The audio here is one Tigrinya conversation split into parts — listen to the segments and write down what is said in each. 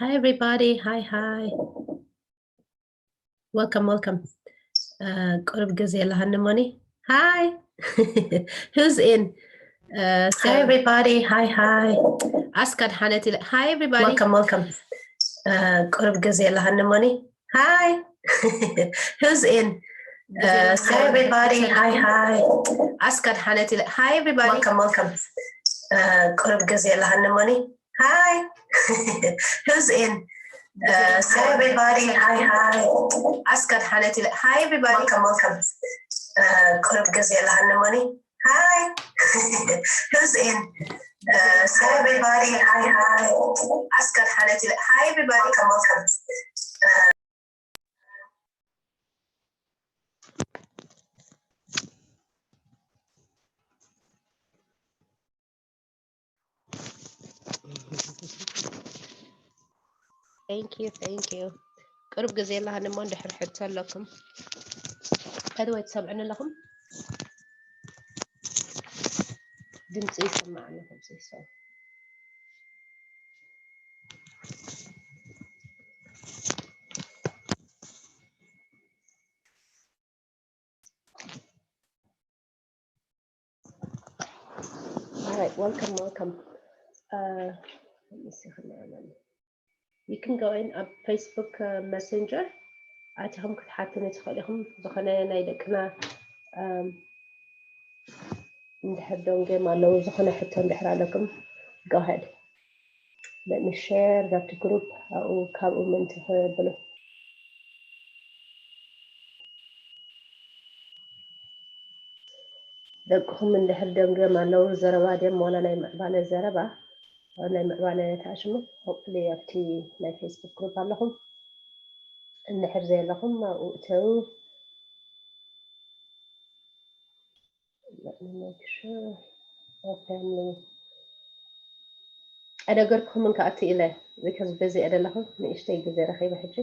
Hi everybody. Hi, hi. Welcome, welcome. Uh, ቅሩብ ግዜ ኣለሃኒ ሞኒ። Hi. Who's in? Uh, so hi everybody. Hi, hi. ኣስካድ ሓነት ኢለ። Hi everybody. Welcome, welcome. Uh, ቅሩብ ግዜ ኣለሃኒ ሞኒ። Hi. Who's in? Uh, hi everybody. Hi, hi. ኣስካድ ሓነት ኢለ። Hi everybody. Welcome, welcome. Uh, ቅሩብ ግዜ ኣለሃኒ ሞኒ። Hi. Who's in? Uh, hi everybody. Hi, hi. ኣስካድ ሓነት ኢለ። Hi everybody. Welcome, welcome. Uh, ቅሩብ ግዜ ኣለሃኒ ሞኒ። Hi. Who's in? Uh, hi everybody. Hi, hi. ኣስካድ ሓነት ኢለ። Hi everybody. Welcome, welcome. Uh, Thank you, thank you. ቅሩብ ግዜ ኣለሃኒ እሞ እንድሕር ሕቶ ኣለኩም። ከድወይ ትሰምዕኒ ኣለኹም? ድምፂ ይሰማዕ ኣለኹም ሲሶ። All right, welcome, welcome. Uh, let me see. You can go in ኣብ Facebook uh, Messenger ኣቲኹም ክትሓትኒ ትኽእሉ ኢኹም። ዝኾነ ናይ ደቅና um, እንድሕር ደንጎም ኣለዉ፣ ዝኾነ ሕቶ እንድሕር ኣለኩም፣ go ahead. Let me share that group ኣብኡ ካብኡ ምእንቲ ክብሉ። ደቅኹም እንድሕር ደንጎም ኣለዉ፣ ዘረባ ድዮም ዋላ ናይ ምዕባለ ዘረባ፣ ናይ ምዕባለ ተኣሽሙ፣ hopefully ኣብቲ ናይ Facebook group ኣለኹም። እንድሕር ዘየለኹም ኣብኡ እተው። Let me make sure. Okay, I'm leaving. ኣደገርኩኹምን ክኣቱ ኢለ because busy እየ ዘለኹ። ንእሽተይ ግዜ ረኺበ ሕጂ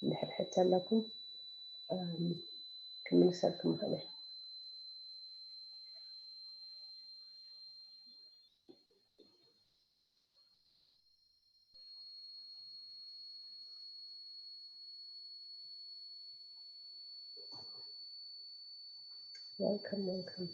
እንድሕር ሕቶ ኣለኩም um, ክምልሰልኩም ይኽእል እየ። Welcome, welcome.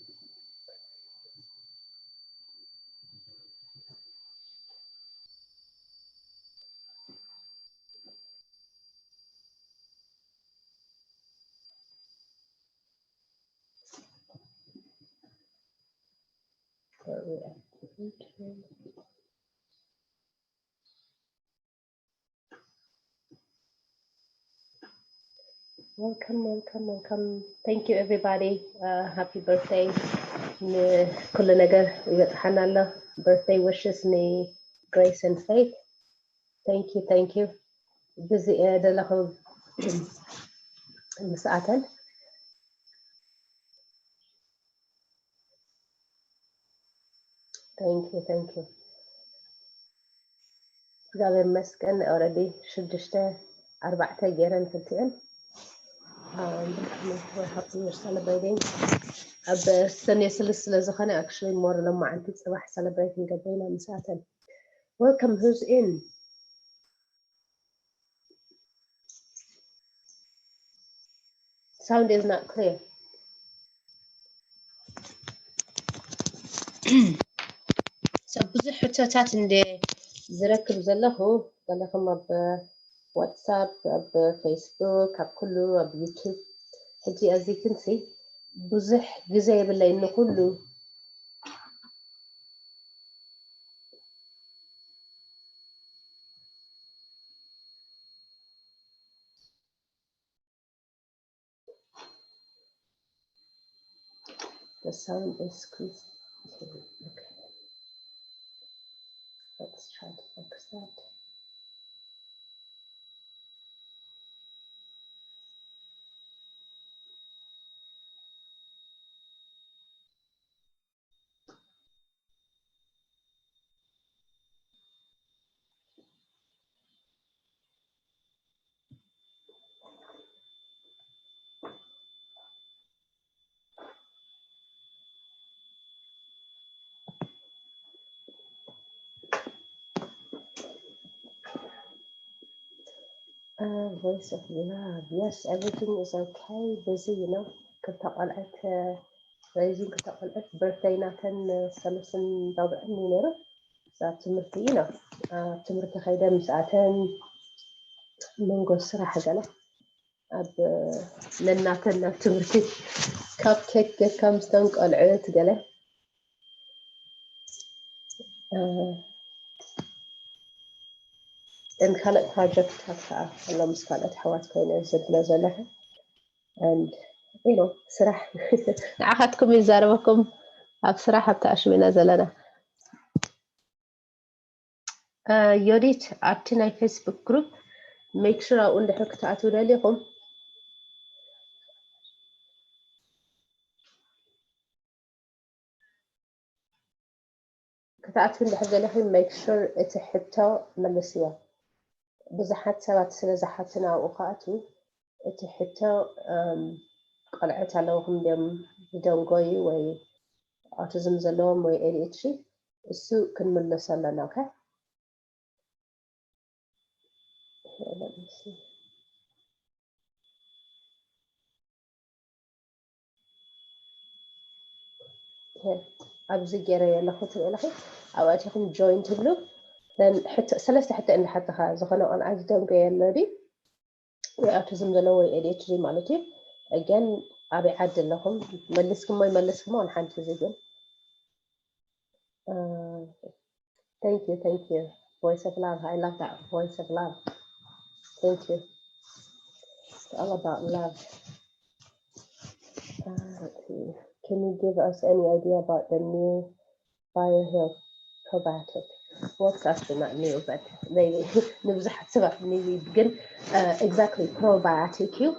Where are we at? Welcome, welcome, welcome. Thank you, everybody. Uh, happy birthday. ንኩሉ ነገር ይበጽሓና ኣሎ። Birthday wishes ን Grace and Faith. Thank you, thank you. Busy እየ ዘለኹ ምስኣተን። Thank you, thank you. እግዚኣብሔር ይመስገን። Already ሽዱሽተ ኣርባዕተ ገይረን ክልቲኤን። Um, we're happy, we're celebrating. ኣብ ሰኔ ስልስት ስለ ዝኾነ actually more ሎማዓንቲ ጽባሕ celebrate ንገብር ኢና ምስኣተን። Welcome, who's in? Sound is not clear. So ብዙሕ ሕቶታት እንደ ዝረክብ ዘለኹ፣ ገለኹም ኣብ ዋትሳፕ፣ ኣብ ፌስቡክ፣ ኣብ ኩሉ፣ ኣብ ዩቱብ። ሕጂ ኣዚክንሲ ብዙሕ ግዜ የብለይ ንኩሉ። The sound is crisp. Okay. Let's try to fix that. Voice of Love, yes, everything is okay. Busy, you know. ክልተ ቆልዐት፣ raising ክልተ ቆልዐት፣ birthday ናተን ሰለስትን ሮብዕን እዩ ነይሩ። ኣብ ትምህርቲ፣ you know፣ ኣብ ትምህርቲ ከይደ ምስኣተን መንጎ ስራሕ ገለ ኣብ ነናተን ናብ ትምህርቲ ካፕ ኬክ ጌርካ ምስቶም ቆልዑት ገለ እን ካልእ ፕሮጀክትታት ከዓ ኣሎ ምስ ካልኦት ኣሕዋት ኮይነ ዝብሎ ዘለኹ። And you know ስራሕ ንዓኻትኩም ይዛረበኩም ኣብ ስራሕ ኣብቲ ኣሽሚና ዘለና። ዮዲት ኣብቲ ናይ ፌስቡክ ግሩፕ make sure ኣብኡ እንድሕር ክትኣትዉ ደሊኹም ክትኣትዉ እንድሕር ደሊኹም make sure እቲ ሕቶ መልስዮ። ብዙሓት ሰባት ስለ ዝሓቱና ኣብኡ ክኣትዉ እቲ ሕቶ ቆልዑት ኣለውኹም ድዮም ዝደንጎዩ ወይ ኦቲዝም ዘለዎም ወይ ኤ ዲ ኤች ዲ እሱ ክንምልሶ ኣለና። ኦኬ ኣብዚ ገይረ ኣለኹ ትብለኺ ኣብኣቲኹም ጆይን ትብሉ። ሰለስተ ሕቶ እንዳሓተኻ ዝኾነ ቆልዓ ዝደንጎ የሎ ድዩ ወይ ኣውቲዝም ዘለዎ ወይ ኤ ዲ ኤች ዲ ማለት እዩ። ግን ኣበይ ዓዲ ኣለኹም? መልስኩም ወይ መልስኩም ኣን ሓንቲ እዚ ግን Thank you, thank you. Voice of love. I love that voice of love. Thank you. It's all about love. Uh, let's see. Can you give us any idea about the new Biohill probiotic? What's actually not new, but maybe ንብዙሓት ሰባት maybe ግን exactly probiotic እዩ።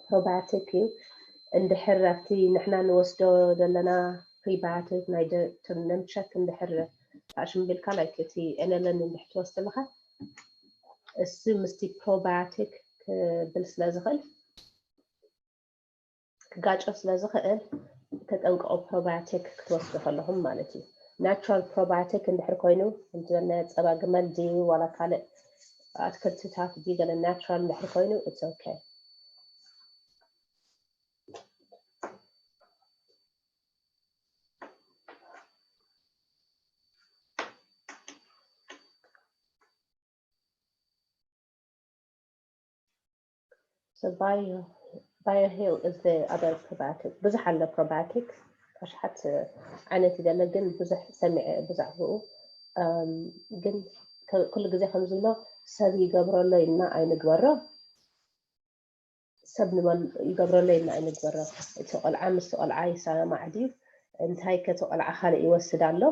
Probiotic እዩ። እንድሕር ኣብቲ ንሕና ንወስዶ ዘለና prebiotic ናይ ደ- ቶም ነምቸክ እንድሕር ታሽምቢልካ like እቲ ኤነለን እንድሕር ትወስድ ኣለካ እሱ ምስቲ probiotic ክብል ስለ ዝኽእል ክጋጨው ስለ ዝኽእል ተጠንቀቑ። Probiotic ክትወስዱ ከለኹም ማለት እዩ። Natural probiotic እንድሕር ኮይኑ ከምቲ ናይ ጸባ ግመል ድዩ ዋላ ካልእ ኣትክልትታት ድዩ ገለ natural እንድሕር ኮይኑ it's okay። So bio, biohill is the other probiotic. ብዙሕ ኣሎ probiotic ኣሽሓት ዓይነት ይደለ ግን ብዙሕ ሰሚዐ ብዛዕባኡ ግን ኩሉ ግዜ ከምዝብሎ ሰብ ይገብረሎ ኢልና ኣይንግበሮ። ሰብ ንበል ይገብረሎ ኢልና ኣይንግበሮ። እቲ ቆልዓ ምስ ቆልዓ ይሰማማዕ ድዩ? እንታይ ከቲ ቆልዓ ካልእ ይወስድ ኣሎ?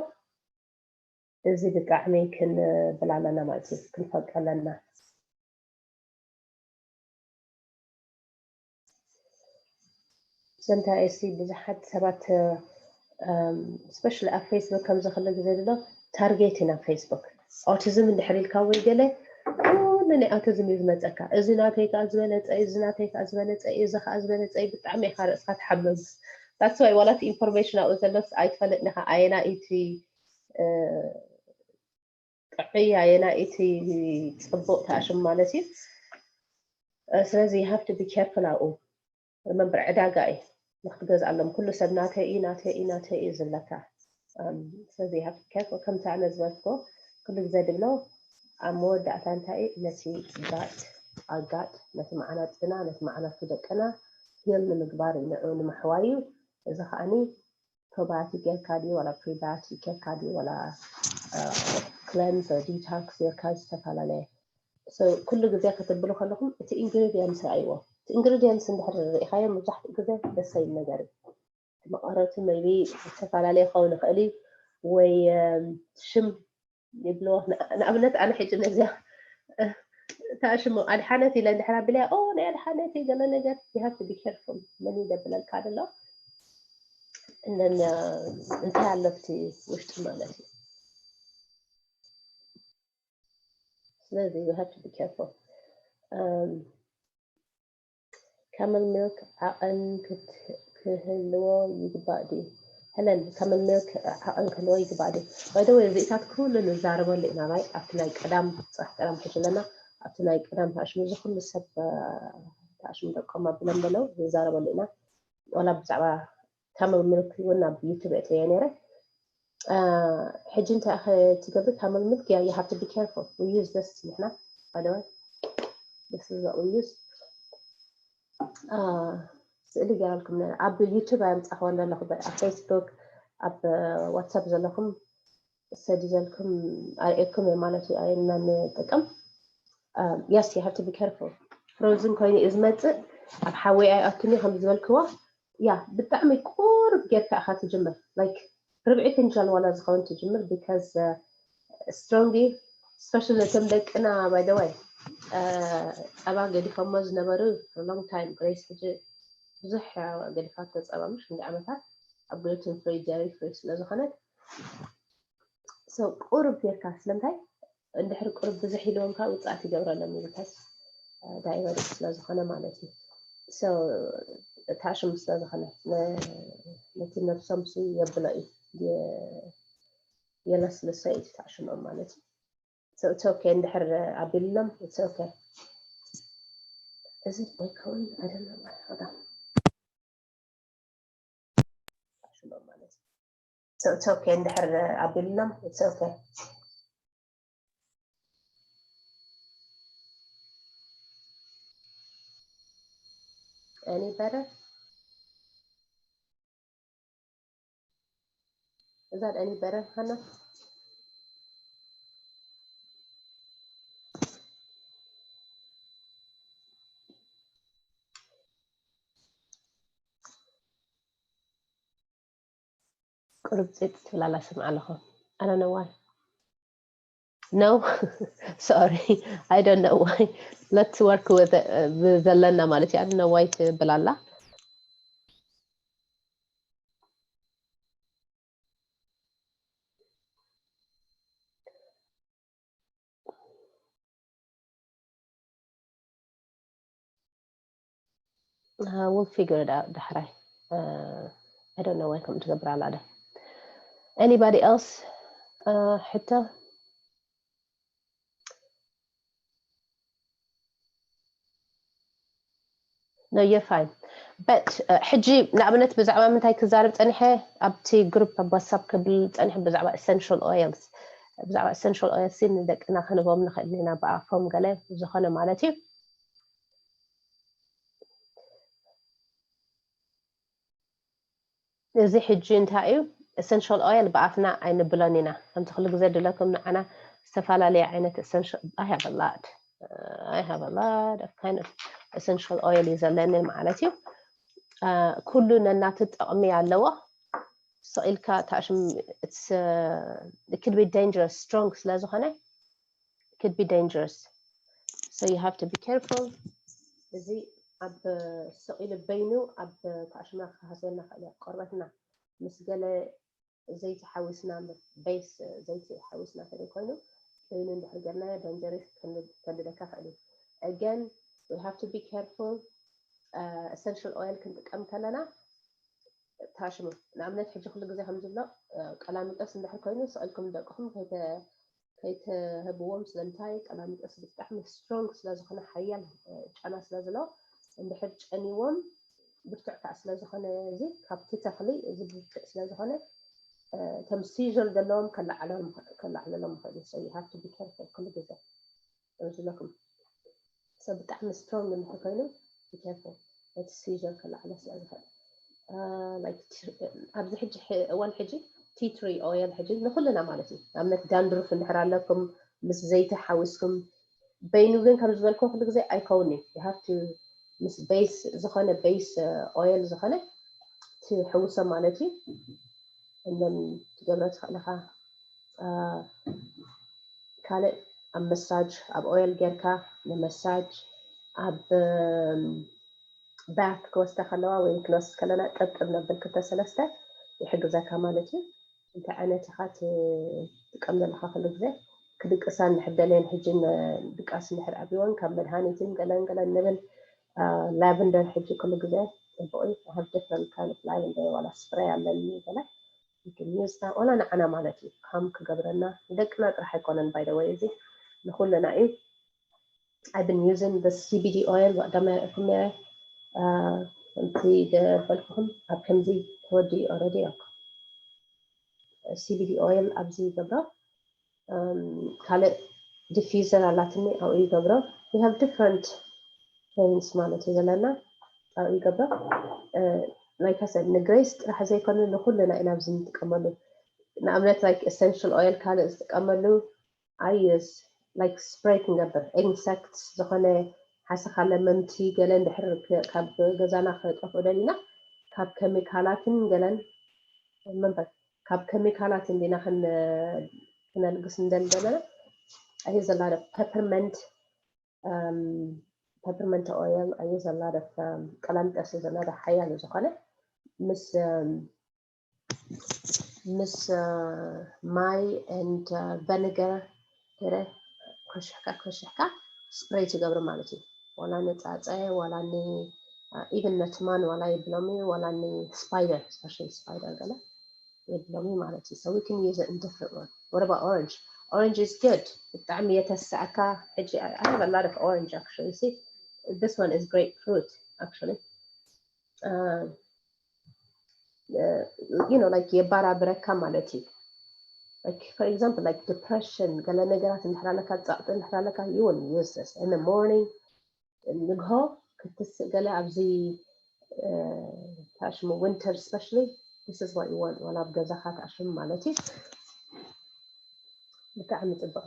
እዚ ብጣዕሚ ክንብል ኣለና ማለት እዩ፣ ክንፈልጦ ኣለና። ዘንታ ኤሲ ብዙሓት ሰባት especially ኣብ ፌስቡክ ከምዚ ክለ ግዜ ዘሎ ታርጌት ኢና ፌስቡክ ኦቲዝም እንድሕር ኢልካ ወይ ገለ ኩሉ ናይ ኦቲዝም እዩ ዝመፀካ። እዚ ናተይ ከዓ ዝበለፀ እዩ፣ እዚ ናተይ ከዓ ዝበለፀ እዩ፣ እዚ ከዓ ዝበለፀ እዩ። ብጣዕሚ ኢኻ ርእስካ ትሓምም። That's why ዋላ እቲ ኢንፎርሜሽን ኣብኡ ዘሎስ ኣይትፈልጥን ኢኻ ኣየና እቲ ጥዑይ ኣየና እቲ ፅቡቕ ተኣሽም ማለት እዩ። ስለዚ you have to be careful ኣብኡ። Remember ዕዳጋ እዩ ንክትገዝኣሎም ኩሉ ሰብ ናተይ እዩ ናተይ እዩ ናተይ እዩ ዝብለካ። ስለዚ you have to be careful ከምቲ ኣነ ዝበልክዎ ኩሉ ግዜ ድብሎ ኣብ መወዳእታ እንታይ እዩ ነቲ ጋት ኣጋጥ ነቲ መዓናጥና ነቲ መዓናቱ ደቅና ሂል ንምግባር እዩ ንዑ ንምሕዋይ እዩ። እዚ ከዓኒ probiotic ጌርካ ድዩ ዋላ prebiotic ጌርካ ድዩ ዋላ cleanse detox ጌርካ ዝተፈላለየ ኩሉ ግዜ ክትብሉ ከለኹም እቲ ingredients ርኣይዎ። እቲ ingredients እንድሕር ርኢኻዮ መብዛሕትኡ ግዜ ደስ ዘይብል ነገር እዩ። መቐረቱ maybe ዝተፈላለየ ክኸውን ይኽእል እዩ ወይ ሽም ይብልዎ። ንኣብነት ኣነ ሕጂ ነዚኣ እታ ሽሙ ኣድሓነት ኢለ እንድሕር ኣቢለያ ኦ ናይ ኣድሓነት እዩ ገለ ነገር you have to be careful መን እዩ ዘብለልካ ዘሎ እነን እንታይ ኣሎ ኣብቲ ውሽጢ ማለት እዩ። ስለዚ you have to be careful። Camel milk ዓቐን ክህልዎ ይግባእ ድዩ? Helen camel milk ዓቐን ክህልዎ ይግባእ ድዩ? By the way እዚኢታት ኩሉ ንዛረበሉ ኢና ናይ ኣብቲ ናይ ቀዳም ፅራሕ ቀዳም ሕጂ ኣለና ኣብቲ ናይ ቀደም ተኣሽሙ እዚ ኩሉ ሰብ ተኣሽሙ ደቆም ኣቢሎም በለው ዝዛረበሉ ኢና። ዋላ ብዛዕባ ካመል ሚልክ እውን ኣብ ዩቱብ እትሪኦ ነይረ። ሕጂ እንታይ ኢኸ ትገብሪ? ካመል ሚልክ ያ you have to be careful, we use this ንሕና። By the way, this is what we use. ስእሊ ገይራልኩም ነይረ። ኣብ ዩቱብ ኣምጻኽወን ዘለኹ፣ ኣብ ፌስቡክ፣ ኣብ ዋትሳፕ ዘለኹም ሰዲደልኩም ኣርእየኩም እየ ማለት እዩ። ኣየና ንጥቀም? Yes, you have to be careful. ፍሮዝን ኮይኑ እዩ ዝመፅእ። ኣብ ሓዊ ኣይኣቱን እዩ ከም ዝበልክዎ። ያ ብጣዕሚ ቁሩብ ጌርካ ኢኻ ትጅምር። Like ርብዒ ፍንጃል ዋላ ዝኸውን ትጅምር because strong እዩ። Especially ነቶም ደቅና, by the way, ጸባ ገዲፎሞ ዝነበሩ long time፣ ግሬስ ሕጂ ብዙሕ ገዲፋቶ ጸባ፣ ምሽ እንዲ ዓመታት ኣብ gluten free, dairy free ስለ ዝኾነት። So ቁሩብ ጌርካ፣ ስለምንታይ እንድሕር ቁሩብ ብዝሕ ኢልዎም ከዓ ውፅኣት ይገብረሎም እዩ፣ because diuretic ስለ ዝኾነ ማለት እዩ። So ታሽም ስለ ዝኾነ ነቲ ነብሶም ሲ የብሎ እዩ፣ የለስልሶ እዩ ታሽሞም ማለት እዩ። So it's okay እንድሕር ኣቢልሎም፣ it's okay። እዚ ወይ ከውን ኣደና ማለት So it's okay እንድሕር ኣቢልሎም፣ it's okay። Any better? Is that any better, Hannah? ቁርብ ፂጥ ትብል ኣላ ስምዓ ኣለኹ። I don't know why. No, sorry, I don't know why. Let's work with ዘለና ማለት እዩ። I don't know why ትብል ኣላ። Uh, we'll figure it out ዳሕራይ። Uh, I don't know why ከም ትገብር ኣላ ዶ። Anybody else? Uh, ሕቶ? No, you're fine. But uh, ሕጂ ንኣብነት ብዛዕባ ምንታይ ክዛረብ ጸኒሐ ኣብቲ ግሩፕ ኣብ ዋትሳፕ ክብል ጸኒሐ ብዛዕባ essential oils፣ ብዛዕባ essential oils ንደቅና ክንቦም ንኽእል ኢና ብኣፎም ገለ ዝኾነ ማለት እዩ። እዚ ሕጂ እንታይ እዩ? Essential oil ብኣፍና ኣይንብሎን ኢና። ከምቲ ኩሉ ግዜ ድለኩም ንዓና ዝተፈላለየ ዓይነት essential, I have a lot. I have a lot of kind of essential oil እዩ ዘለኒ ማለት እዩ። ኩሉ ነናቱ ጥቕሚ ኣለዎ። ስቕ ኢልካ ታሽም it could be dangerous, strong ስለ ዝኾነ could be dangerous, so you have to be careful። እዚ ኣብ ስቕ ኢሉ በይኑ ኣብ ታሽምና ክሃስየና ክእል እዩ። ቆርበትና ምስ ገለ ዘይቲ ሓዊስና፣ ቤስ ዘይቲ ሓዊስና ተዘይ ኮይኑ በይኑ እንድሕር ገርናዮ dangerous ከንድደካ ክእል እዩ። Again, we have to be careful። Essential oil ክንጥቀም ከለና ታሽሙ፣ ንኣብነት ሕጂ ኩሉ ግዜ ከም ዝብሎ ቀላሚጦስ እንድሕር ኮይኑ ስቕ ኢልኩም ንደቅኹም ከይተ ከይትህብዎም። ስለምንታይ? ቀላሚጦስ ብጣዕሚ strong ስለ ዝኾነ፣ ሓያል ጨና ስለ ዘለዎ፣ እንድሕር ጨንዎም ብርቱዕ ከዓ ስለ ዝኾነ፣ እዚ ካብቲ ተኽሊ እዚ ብርቱዕ ስለ ዝኾነ እቶም seizure ዘለዎም ከለዓሎም ከለዓለሎም ይኽእል እዩ። So you have to be careful ኩሉ ግዜ ዝለኩም ሰብ ብጣዕሚ strong እንድሕር ኮይኑ be careful፣ እቲ seizure ከለዓሎ ስለ ዝኽእል። Like ኣብዚ ሕጂ እዋን ሕጂ tea tree oil ሕጂ ንኩልና ማለት እዩ። ኣብነት dandruff እንድሕር ኣለኩም ምስ ዘይቲ ሓዊስኩም በይኑ ግን ከም ዝበልኩ ኩሉ ግዜ ኣይከውን እዩ። You have to ምስ base ዝኾነ base oil ዝኾነ ትሕውሶ ማለት እዩ። እነን ትገብረ ትኽእልኻ ካልእ ኣብ መሳጅ ኣብ oil ጌርካ ንመሳጅ ኣብ bath ክወስዳ ከለዋ ወይ ክንወስድ ከለና ጥብጥብ ነብል ክልተ ሰለስተ ይሕግዘካ ማለት እዩ። እንታይ ዓይነት ኢኻ ትጥቀም ዘለኻ ኩሉ ግዜ? ክድቅሳ እንድሕር ደልየን ሕጂ ድቃስ እንድሕር ኣብይወን ካብ መድሃኒትን ገለን ገለን ንብል። Lavender ሕጂ ኩሉ ግዜ ጽቡቕ እዩ። I have different kind of lavender ዋላ spray ኣለኒ ገለ ይግንዩስና ዋላ ንዓና ማለት እዩ። calm ክገብረና ንደቅና ጥራሕ ኣይኮነን by the way እዚ ንኩልና እዩ። I've been using the C B D oil. ቀዳማይ ርኢኹም ነይረ። ከምቲ ዝበልኩኹም ኣብ ከምዚ ተወዲኡ already። CBD oil ኣብዚ ይገብሮ። ካልእ diffuser ኣላትኒ፣ ኣብኡ ይገብሮ። We have different things ማለት እዩ ዘለና፣ ኣብኡ ይገብሮ። Like I said, ንግሬስ ጥራሕ ዘይኮነ ንኩልና ኢና ኣብዚ ንጥቀመሉ። ንኣብነት like essential oil ካልእ ዝጥቀመሉ፣ I use like spray ክንገብር፣ insects ዝኾነ ሓሰኻ ለመምቲ ገለ እንድሕር ካብ ገዛና ክጠፍኡ ደሊና ካብ ኬሚካላትን ገለን መንበር ካብ ኬሚካላት እንዲና ክነልግስ እንደል ዘለና። I use a lot of peppermint, peppermint oil. I use a lot of ቀላሚጠስ ዘናዳ ሓያል ዝኾነ ምስ ምስ ማይ and vinegar ገይረ ኮሽሕካ ኮሽሕካ spray ትገብሪ ማለት እዩ። ዋላ ንጻጸ ዋላ ን even ነትማን ዋላ የብሎሚ ዋላ ን spider፣ special spider ገለ የብሎሚ ማለት እዩ። So we can use it in different way. What about orange? Orange is good. ብጣዕሚ የተሳእካ ሕጂ I have a lot of orange actually. See, this one is grapefruit actually. You know, like የባራብረካ ማለት እዩ። Like for example, like depression ገለ ነገራት እንድሕር ኣለካ፣ ጸቕጢ እንድሕር ኣለካ፣ you want to use this in the morning. ንግሆ ክትስእ ገለ ኣብዚ ታሽሙ winter especially, this is what you want። ዋላ ኣብ ገዛኻ ታሽሙ ማለት እዩ። ብጣዕሚ ጽቡቕ።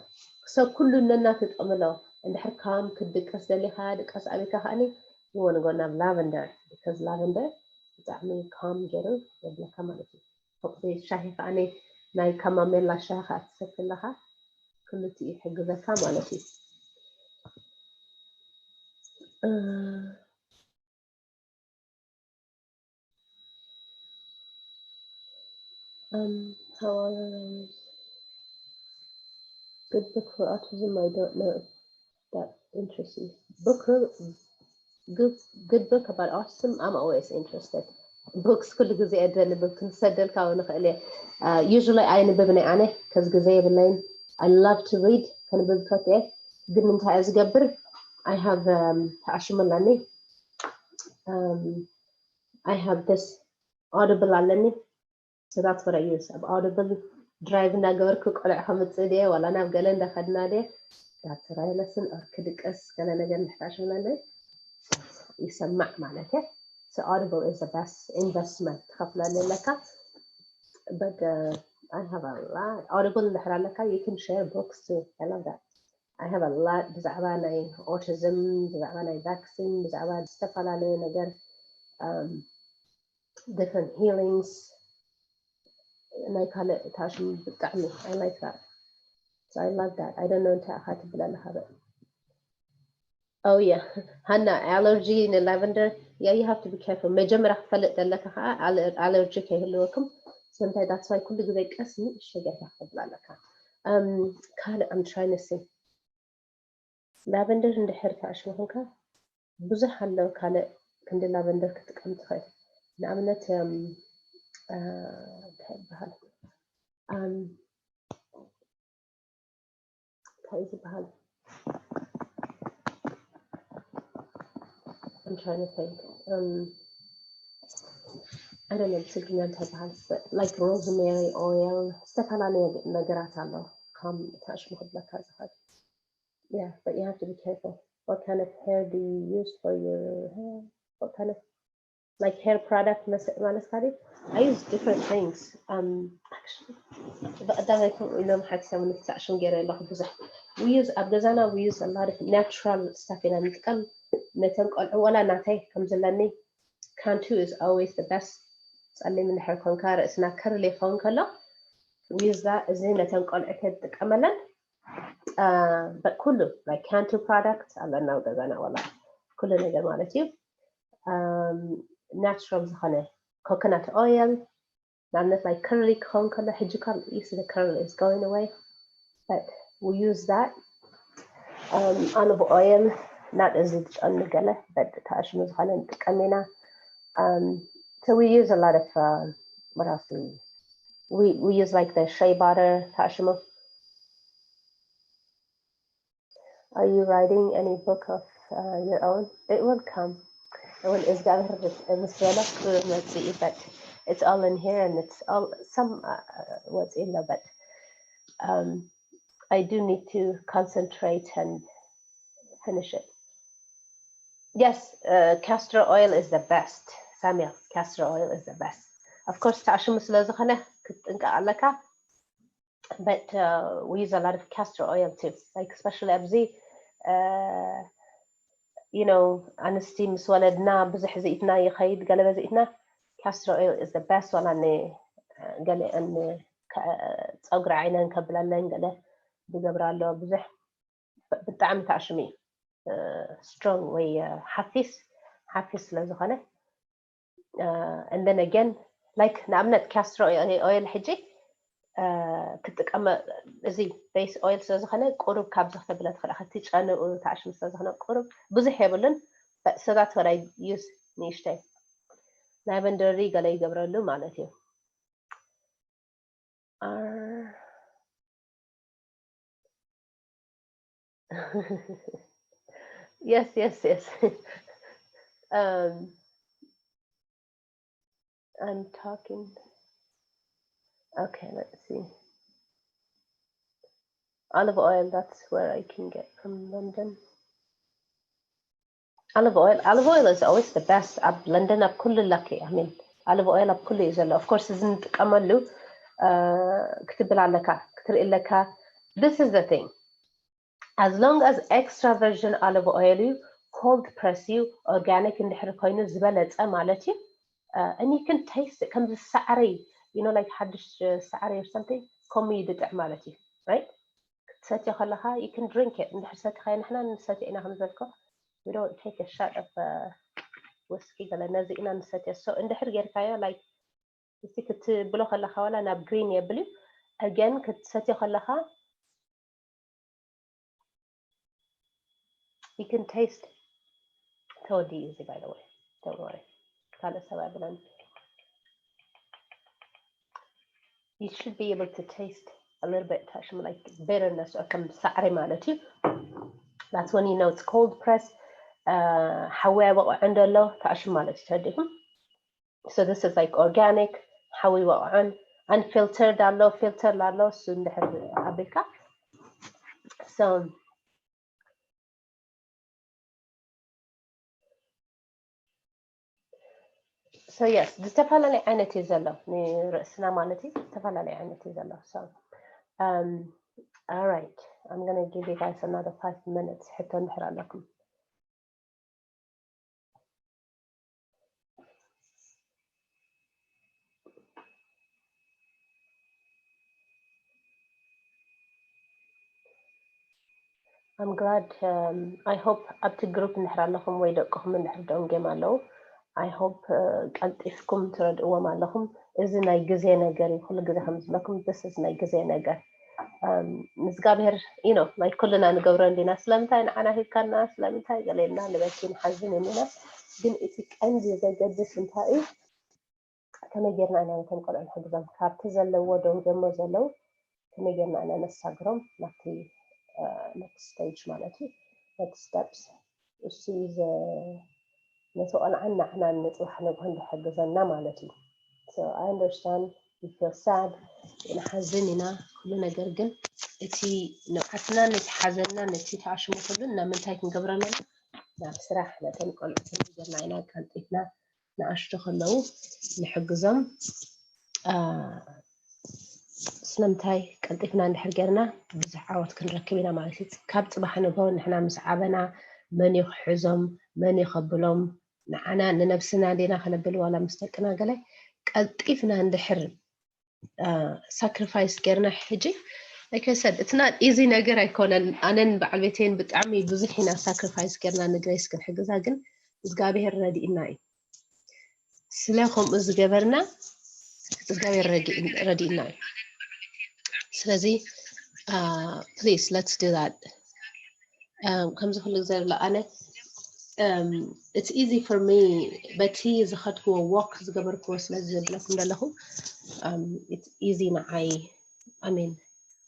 So ኩሉ ነናቱ ጥቕሚ ኣለዎ። እንድሕር calm ክትድቅስ ደሊኻ ድቀስ ኣቢልካ ከኣኒ you want to go ናብ lavender because lavender ብጣዕሚ calm ገይሩ የብለካ ማለት እዩ። ሻሂ ከኣ ናይ ካማሜላ ሻሂ ከኣ ትሰቲ ኣለኻ፣ ክልቲኡ ይሕግዘካ ማለት እዩ። Um, how are you? Good book for autism. I don't know if that interests you. Book, good, good book about autism. I'm always interested. Books ኩሉ ግዜ እየ ደሊ፣ book ክንሰደልካ እውን ንኽእል እየ። Usually ኣይንብብን እየ ኣነ፣ ከዚ ግዜ የብለይን። I love to read፣ ከንብብ ፈትየ። ግን እንታይ እየ ዝገብር? I have ተኣሽሙ ኣለኒ። I have this Audible ኣለኒ። So that's what I use. ኣብ Audible drive እናገበርኩ ቆልዑ ከምፅእ ድየ ዋላ ናብ ገለ እንዳኸድና ድየ ዳተራይ lesson or ክድቀስ ገለ ነገር ምሕታሽ ብለኒ ይሰማዕ ማለት እየ። So Audible is the best investment። ትኸፍለሉ ኣለካ። But uh, I have a lot. Audible እንድሕር ኣለካ you can share books too. I love that. I have a lot ብዛዕባ ናይ autism፣ ብዛዕባ ናይ vaccine፣ ብዛዕባ ዝተፈላለዩ ነገር um, different healings ናይ ካልእ ታሽም ብጣዕሚ I like that. So I love that. I don't know እንታይ ኢኻ ትብል ኣለኻ በል። Oh yeah. ሃና allergy ን lavender. Yeah, you have to be careful. መጀመርያ ክፈልጥ ዘለካ ከዓ allergy ከይህልወኩም። So እንታይ that's why ኩሉ ግዜ ቀስ ንእሽተይ ጌርካ ክትብል ኣለካ። ካልእ I'm trying to see lavender እንድሕር ተኣሽሙ ኮንካ ብዙሕ ኣሎ ካልእ ክንዲ lavender ክትጥቀም ትኽእል። ንኣብነት እንታይ ይበሃል እንታይ ዝበሃል I'm trying to think. Um, I don't know ብትግርኛ እንታይ ይበሃል like rosemary oil ዝተፈላለዩ ነገራት ኣሎ ከም ተኣሽሙ ክብለካ ዝኽእል. Yeah, but you have to be careful. What kind of hair do you use for your hair? What kind of like hair product ማለት ካዲ? I use different things. Um, actually, ብቐዳማይ ከምኡ ኢሎም ሓቲሶም ንክሳዕ ሽም ገይረ ኣለኹ ብዙሕ we use ኣብ ገዛና we use a lot of natural stuff ኢና ንጥቀም። ነተን ቆልዑ ወላ ናተይ ከም ዘለኒ Cantu is always the best. ጸሊም እንድሕር ኮንካ ርእስና ከርል ይኸውን ከሎ we use that እዚ ነተን ቆልዑ ከጥቀመለን። But ኩሉ like Cantu product ኣለና ኣብ ገዛና ወላ ኩሉ ነገር ማለት እዩ። Natural ዝኾነ coconut oil ንኣብነት like curly ክኸውን ከሎ ሕጂ ካብ is the curl is going away. But we use that. Olive oil not እዚ ትጨኑ ገለ but ተኣሽሙ ዝኾነ ንጥቀም ኢና። So we use a lot of what else do we use? We use like the shea butter ተኣሽሙ Are you writing any book of uh, your own? It will come. When is God Miss Vela? Let's see, but it's all in here and it's all some uh, what's in there, but um, I do need to concentrate and finish it. Yes, uh, castor oil is the best. Samuel, castor oil is the best. Of course, ታሽሙ ስለ ዝኾነ ክትጥንቀቕ ኣለካ. But uh, we use a lot of castor oil too. Like especially ኣብዚ uh, you know ኣንስቲ ምስ ወለድና ብዙሕ ዝኢትና ይኸይድ ገለ በዚኢትና castor oil is the best ዋላ ን ገለ ፀጉሪ ዓይነን ከብለለን ገለ ዝገብራ ኣለዋ ብዙሕ ብጣዕሚ ታሽሚ strong ወይ ሓፊስ ሓፊስ ስለ ዝኾነ and then again like ንኣብነት castor oil ሕጂ ክጥቀመ እዚ base oil ስለ ዝኾነ ቁሩብ ካብዚ ክተብለ ትኽእል ክትጨንኡ ታሽሚ ስለ ዝኾነ ቁሩብ ብዙሕ የብሉን so that's what I use ንእሽተይ lavender ገለ ይገብረሉ ማለት እዩ are yes yes yes um I'm talking okay let's see olive oil that's where I can get from London olive oil olive oil is always the best ኣብ ለንደን ኣብ ኩሉ ኣለኪ I mean olive oil ኣብ ኩሉ እዩ ዘሎ of course እዚ ንጥቀመሉ ክትብል ኣለካ ክትርኢ ኣለካ this is the thing as long as extra virgin olive oil እዩ cold press እዩ organic እንድሕር ኮይኑ ዝበለፀ ማለት እዩ and you can taste it ከምዚ ሳዕሪ you know like ሓድሽ ሳዕሪ or something ከምኡ እዩ ድጥዕ ማለት እዩ right ክትሰትዮ ከለኻ you can drink it እንድሕር ሰቲኻዮ ንሕና ንሰትዮ ኢና ከም ዝበልኮ we don't take a shot of uh, whiskey ገለ ነዚ ኢና ንሰትዮ so እንድሕር ጌርካዮ like እስቲ ክትብሎ ከለኻ ዋላ ናብ green የብል እዩ again ክትሰትዮ ከለኻ you can taste ተወዲ easy by the way don't worry ካልእ ሰብ ኣይብለን you should be able to taste a little bit ታሽም like bitterness or ከም ሳዕሪ ማለት እዩ that's when you know it's cold press ሓዊ ኣይወቕዖ እንደሎ ታሽም ማለት እዩ ተረዲኹም so this is like organic ሓዊ ይወቕዖን unfiltered ኣሎ filter ኣሎ እሱ እንድሕር ኣቢልካ so so yes ዝተፈላለየ ዓይነት እዩ ዘሎ ንርእስና ማለት እዩ ዝተፈላለየ ዓይነት እዩ ዘሎ so um, all right I'm gonna give you guys another five minutes ሕቶ እንድሕር ኣለኩም I'm glad um, I hope ኣብቲ group እንድሕር ኣለኹም ወይ ደቅኹም እንድሕር ደንጎም ኣለዉ I hope uh, ቀልጢፍኩም ትረድእዎም ኣለኹም እዚ ናይ ግዜ ነገር እዩ ኩሉ ግዜ ከም ዝብለኩም this is ናይ ግዜ ነገር um, እግዚኣብሔር you know ናይ ኩልና ንገብሮ እንዲና ስለምንታይ ንዓና ሂብካና ስለምንታይ ገሌልና ንበኪ ንሓዝን እንዲና ግን እቲ ቀንዲ ዘገድስ እንታይ እዩ ከመይ ጌርና ኢና ነቶም ቆልዑ ንሕግዞም ካብቲ ዘለዎ ደንጎሞ ዘለዉ ከመይ ጌርና ኢና ነሳግሮም ናብቲ next stage ማለት እዩ next steps እሱ እዩ ነቲ ቆልዓን ንዓናን ንፅባሕ ንግሆን ዝሕግዘና ማለት እዩ so I understand we feel sad ንሓዝን ኢና ኩሉ ነገር ግን እቲ ንብዓትና ነቲ ሓዘንና ነቲ ተኣሽሙ ኩሉ ናብ ምንታይ ክንገብሮ ኣለና ናብ ስራሕ ነተን ቆልዑ ከመይ ጌርና ኢና ቀልጢፍና ንኣሽቱ ከለዉ ንሕግዞም ስለምንታይ ቀልጢፍና እንድሕር ጌርና ብዙሕ ዓወት ክንረክብ ኢና ማለት እዩ ካብ ፅባሕ ንግሆ ንሕና ምስ ዓበና መን እዩ ክሕዞም መን እዩ ከብሎም ንዓና ንነብስና እንዲና ከነብል ዋላ ምስ ደቅና ገለ ቀልጢፍና እንድሕር sacrifice ጌርና ሕጂ like I said it's not easy ነገር ኣይኮነን ኣነን በዓል ቤተይን ብጣዕሚ ብዙሕ ኢና sacrifice ጌርና ንግሬስ ክንሕግዛ ግን እግዚኣብሔር ረዲእና እዩ ስለ ከምኡ ዝገበርና እግዚኣብሔር ረዲእና እዩ ስለዚ please let's do that ከምዚ ኩሉ ግዜ ኣሎ ኣነ it's easy for me በቲ ዝኸድክዎ walk ዝገበርክዎ ስለ ዝብለኩም ዘለኹ it's easy ንዓይ I mean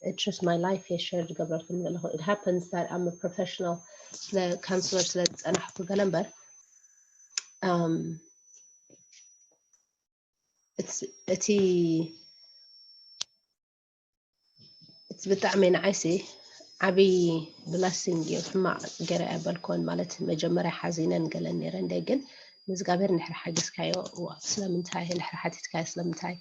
it's just my life እየ share ዝገብረልኩም ዘለኹ። It happens that I'm a professional ስለ counselor ስለ ዝፀናሕኩ ገለ እምበር፣ um, it's፣ እቲ it's ብጣዕሚ ንዓይሲ ዓብዪ blessing እዩ። ሕማቕ ገይረ ኣይበልኮን፣ ማለት መጀመርያ ሓዚነን ገለን ነይረ እንደ፣ ግን ንእግዚኣብሔር እንድሕር ሓጊዝካዮ፣ ዋ፣ ስለምንታይ እንድሕር ሓቲትካዮ፣ ስለምንታይ፣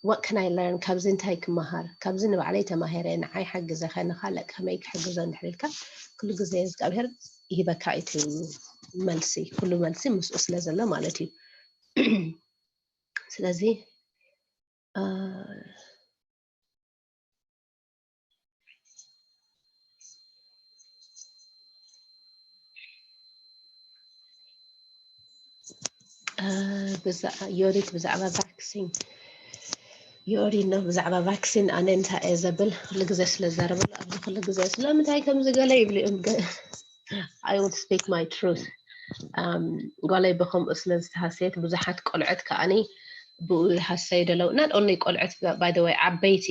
what can I learn፣ ካብዚ እንታይ ክመሃር፣ ካብዚ ንባዕለይ ተማሂረ ንዓይ ሓግዘ ከ ንኻልእ ከመይ ክሕግዞ እንድሕር ኢልካ፣ ኩሉ ግዜ እግዚኣብሔር ይህበካ እዩ እቲ መልሲ፣ ኩሉ መልሲ ምስኡ ስለ ዘሎ ማለት እዩ። ስለዚ፣ አ፣ አ፣ ብዛ-፣ ዮዲት ብዛዕባ ቫክሲን፣ ዮዲት ነው ብዛዕባ ቫክሲን ኣነ እንታይ እየ ዘብል ኩሉ ግዜ ስለ ዘረበሉ ኣብዚ ኩሉ ግዜ ስለምንታይ ከምዚ ገለ ይብሉ እዮም። ገ-፣ I will speak my truth። Um, ጓለይ ብኸምኡ ስለ ዝተሃሰየት ብዙሓት ቆልዑት ከኣኒ ብኡ ይሃሰዩ ደለው። Not only ቆልዑት፣ by the way፣ ዓበይቲ፣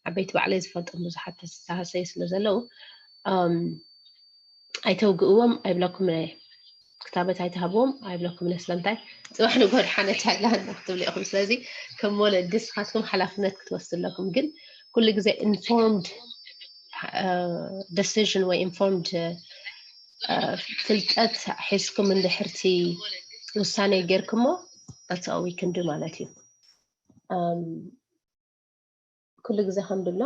ዓበይቲ ባዕለይ ዝፈልጦም ብዙሓት ዝተሃሰዩ ስለ ዘለው፣ um፣ ኣይተውግእዎም ኣይብለኩም እየ። ክታበት ኣይትሃብዎም ኣይብለኩም እየ። ስለምንታይ? ጽባሕ ንጎ ድሓነት ኣይላና ክትብሉ ኢኹም። ስለዚ ከም ወለዲ ንስኻትኩም ሓላፍነት ክትወስዱ ኣለኩም። ግን ኩሉ ግዜ informed፣ አ፣ decision ወይ informed፣ አ፣ ፍልጠት ሒዝኩም እንድሕርቲ ውሳኔ ጌርኩሞ፣ that's all we can do ማለት እዩ። Um, ኩሉ ግዜ ከም ድብሎ፣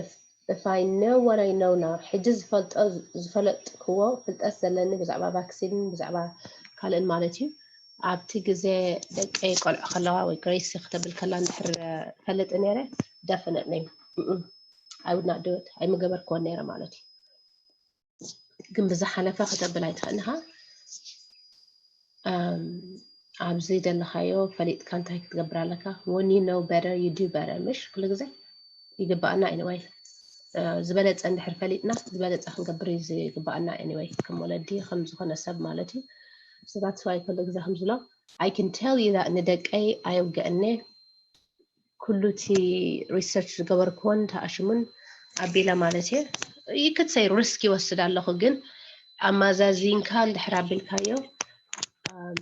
if፣ if I know what I know now፣ ሕጂ ዝፈልጦ፣ ዝፈለጥክዎ ፍልጠት ዘለኒ ብዛዕባ ቫክሲንን ብዛዕባ ካልእን ማለት እዩ፣ ኣብቲ ግዜ ደቀይ ቆልዑ ከለዋ ወይ ግሬስ ክተብል ከላ እንድሕር ፈልጥ ነይረ፣ definitely፣ mm-mm፣ I would not do it፣ ኣይምገበርክዎን ነይረ ማለት እዩ። ግን ብዝሓለፈ ከተብል ኣይትኽእልኻ። Um፣ ኣብዚ ዘለኻዮ ፈሊጥካ እንታይ ክትገብር ኣለካ? When you know better, you do better። ምሽ ኩሉ ግዜ ይግባኣና። Anyway፣ እ፣ ዝበለጸ እንድሕር ፈሊጥና ዝበለጸ ክንገብር እዩ ዝግባኣና። Anyway፣ ከም ወለዲ ከም ዝኾነ ሰብ ማለት እዩ። So that's why ኩሉ ግዜ ከም ዝብሎ፣ I can tell you that ንደቀይ ኣየውግአኔ። ኩሉ እቲ research ዝገበርክዎን ተኣሽሙን ኣቢለ ማለት እየ። You could say risk ይወስድ ኣለኹ፣ ግን ኣማዛዚንካ እንድሕር ኣቢልካዮ፣ um፣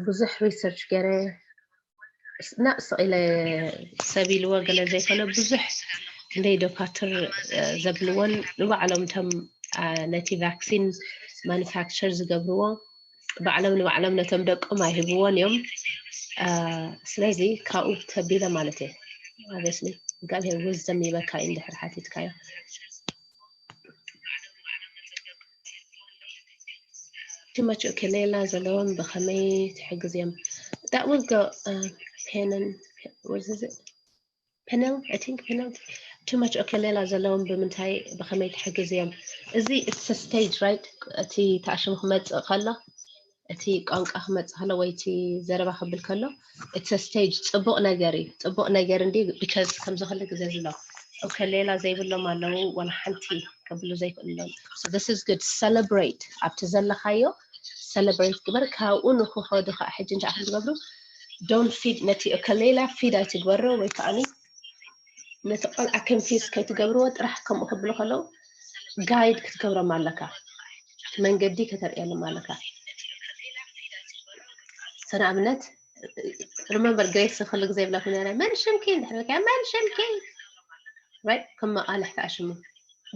ብዙሕ research ገይረ፣ ስ-፣ ናእ ስቕ ኢለ ሰብ ኢልዎ ገለ ዘይኮነ፣ ብዙሕ ክንደይ ዶካትር፣ እ፣ ዘብልዎን ንባዕሎም እቶም፣ አ፣ ነቲ ቫክሲን ማኑፋክቸር ዝገብርዎ ባዕሎም ንባዕሎም ነቶም ደቆም ኣይህብዎን እዮም። አ፣ ስለዚ ካብኡ ተቢለ ማለት እየ። Obviously፣ እግዚኣብሔር wisdom ይበካ እዩ እንድሕር ሓቲትካዮ። Too much ኦኬ፣ ሌላ ዘለዎም ብኸመይ ትሕግዝ እዮም? That will go፣ uh፣ pen and፣ what is it? Panel፣ I think panel። Too much ኦኬ፣ ሌላ ዘለዎም ብምንታይ ብኸመይ ትሕግዝ እዮም? እዚ it's a stage፣ right? እቲ ተኣሽሙ ክመጽእ ከሎ፣ እቲ ቋንቋ ክመጽእ ከሎ ወይ እቲ ዘረባ ክብል ከሎ፣ it's a stage። ጽቡቕ ነገር እዩ። ጽቡቕ ነገር እንዲ፣ because ከምዚ ኩሉ ግዜ ዝሎ ኦኬ፣ ሌላ ዘይብሎም ኣለዉ፣ ዋላ ሓንቲ ከብሉ ዘይክእሉ ኣለዉ። So this is good። Celebrate። ኣብቲ ዘለኻዮ celebrate ግበር። ካብኡ ንክኸዱ ከዓ ሕጂ እንታይ ኢኹም ትገብሩ? Don't feed፣ ነቲ ኦኬ፣ ሌላ feed ኣይትግበሮ፣ ወይ ከዓኒ ነቲ ቆልዓ confuse ከይትገብርዎ፣ ጥራሕ ከምኡ ክብሉ ከለዉ guide ክትገብሮም ኣለካ። እቲ መንገዲ ከተርእየሎም ኣለካ። So ንኣብነት፣ remember፣ ግሬስ ኩሉ ግዜ ይብለኩም ነይረ፣ "መን ሽምኪ?" እንድሕር ኢልካያ፣ "መን ሽምኪ?" Right? ከም መቓልሕ ተኣሽሙ።